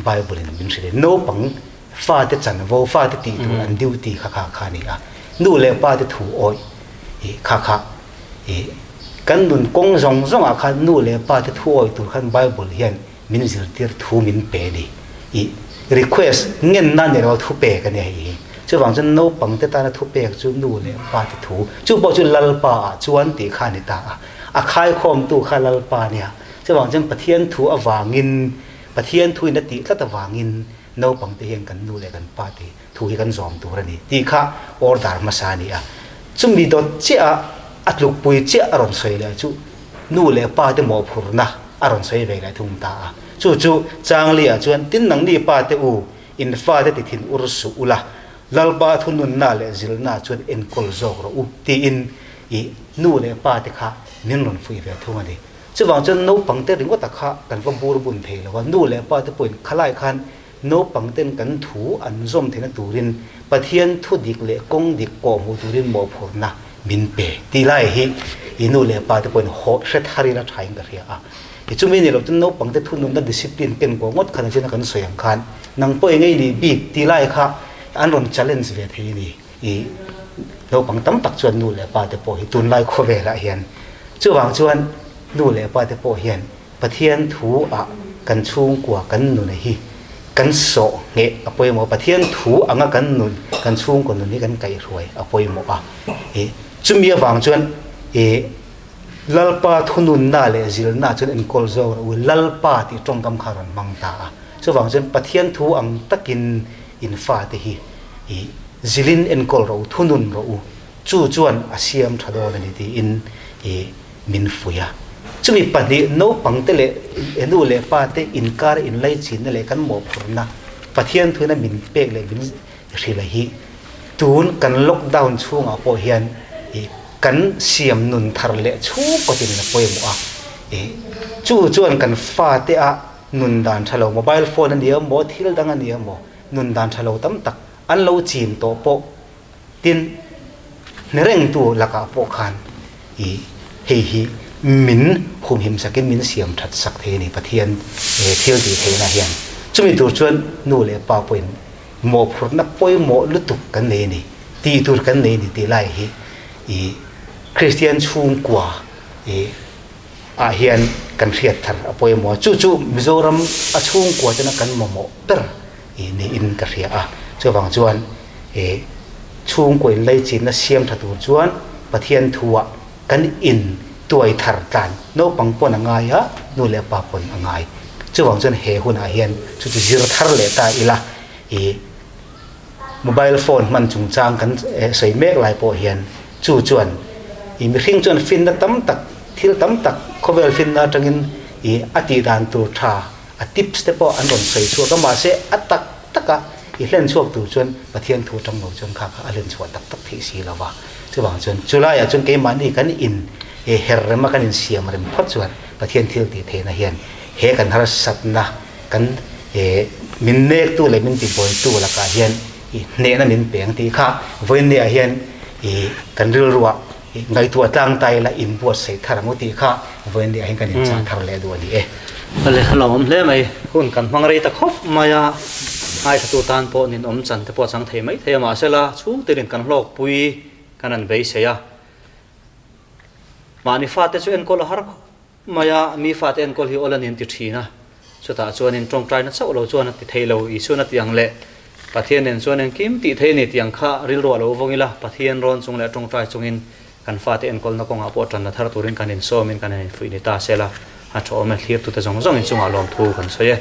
Bible-in min hrilh. Naupang fate chanvo, fate tih tur an duty kha kha kha a ni a. Nu leh pate thu awi kha kha kan nun kawng zawng zawngah khan nu leh pate thu awi tur khan Bible hian min zirtir thu min pe a ni. I request ngenna ni lo thu pek a ni hei hi. Chuvang chuan naupang te tana thu pek chu nu leh pa te thu, chu pawh chu Lalpa ah chuan tih kha a ni ta a. A khaikhawmtu kha Lalpa a nia. Chuvang chuan Pathian thu avangin, Pathian thuin a tih tlat avangin naupang te hian kan nu leh kan pa te thu hi kan zawm tur a ni tih kha order hmasa a ni a. Chumi dawt chiah a a tlukpui chiah a rawn sawi leh chu nu leh pa te mawhphurhna a rawn sawi ve leh thung ta a. Chu chu Changlia chuan tin nangni pa te u in fa te ti thin ur suh ula, Lalpa thununna leh zilna chuan enkawl zawk rawh u tiin i nu leh pa te kha min rawn fuih ve thung a ni. Chuvang chuan naupang te ringawta kha kan va bur bun thei lo a, nu leh pa te pawhin khalai khan naupang ten kan thu an zawm theihna turin Pathian thu dik leh kawng dik kawh hmuh turin mawhphurhna min pe tih lai hi i nu leh pa te pawhin haw hre thar ila thain ka hria a. I chumi ni lo chuan naupang te thununna discipline ken kawh ngawt khan a china kan sawi ang khan nang pawh eng ei nih bik tih lai kha an rawn challenge ve thei a ni. I naupang tam tak chuan nu leh pa te pawh hi tunlai khawvelah hian chuvang chuan nu leh pa te pawh hian Pathian thu ah kan chhungkua kan nun hi kan sawh ngheh a pawimawh a, Pathian thu anga kan nun kan chhungkaw nun hi kan kaihhruai a pawimawh a. I chumi avang chuan i Lalpa thununna leh zilna chuan enkawl zawk rawh u, Lalpa tih tawngkam kha a rawn hmang ta a. Chuvang chuan Pathian thu ang takin in fate hi i zilin enkawl rawh u, thunun rawh u, chu chuan a siam tha dawn a ni tiin i min fuih a. Chumi pahnih naupangte leh nu leh pate inkar inlaichinna leh kan mawhphurhna Pathian thuina min pek leh min hrilh hi tun kan lockdown chhungah pawh hian i kan siam nun thar leh chhungkaw tin a pawimawh a. I chu chuan kan fate a nun dan tha lo mobile phone a ni emaw thil dang a ni emaw nun dan tha lo tam tak an lo chin tawh pawh Tin, hne rengtu lakah pawh khan i hei hi min humhim sakin min siam that sak thei a ni Pathian thil tih theihna hian. Chumi tur chuan nu leh pa pawhin mawhphurhna pawimawh lutuk kan nei a ni, tih tur kan nei a ni tih lai hi i Kristian chhungkua i ah hian kan hriat thar a pawimawh a. Chu chu Mizoram a chhungkua tena kan mamawh ber i niin ka hria a. Chuvang chuan e chhungkaw in leichinna siam tha tur chuan Pathian thuah kan in tuai thar tlan naupang pawn a ngai a, nu leh pa pawn a ngai. Chuvang chuan he hunah hian chu chu zir thar leh ta ila i mobile phone hman chungchang kan sawi mek lai pawh hian chu chuan i mihring chuan finna tam tak thil tam tak khawvel finna atangin i a tih dan tur tha a tips te pawh an rawn sawi chhuak a, mahse a tak taka i hlen chhuak tur chuan Pathian thu atang lo chuan kha kha a hlen chhuah tak tak theih si lo va. Chuvang chuan chulaiah chuan keimahni kan in her rem a, kan insiam rem phawt chuan Pathian thil tih theihna hian he kan harsatna kan min nektu leh min tibuaitu lakah hian i hnehna min pe ang tih kha vawiinniah hian i kan rilruah Ngaihtuah tlang ta ila inbuatsaih thar ang u tih kha vawiinniah hian kan inchah thar leh duh a ni e. Awle, a lawmawm hle mai. Hun kan hmang rei ta khawp mai a, ngaithla tan pawh ninawm chan te pawh a chang thei mai thei a, mahsela chhungtin kan hlawkpui kan han beisei a. Mahni fate chu enkawl a har khawp mai a, mi fate enkawl hi awl a ni an ti thin a, chutah chuanin tawngtaina chauh lo chuan a ti thei lo, Isuan a ti ang leh Pathian nen chuan engkim tih thei a ni tih ang kha rilru a lo vawng ila, Pathian rawn chung leh tawngtai chungin kan fate enkawlna kawngah pawh tanna thar turin kan insawmin kan han infuih ni ta sela, a thawhawm e, thlirtute zawng zawng inchungah lawmthu kan sawi e.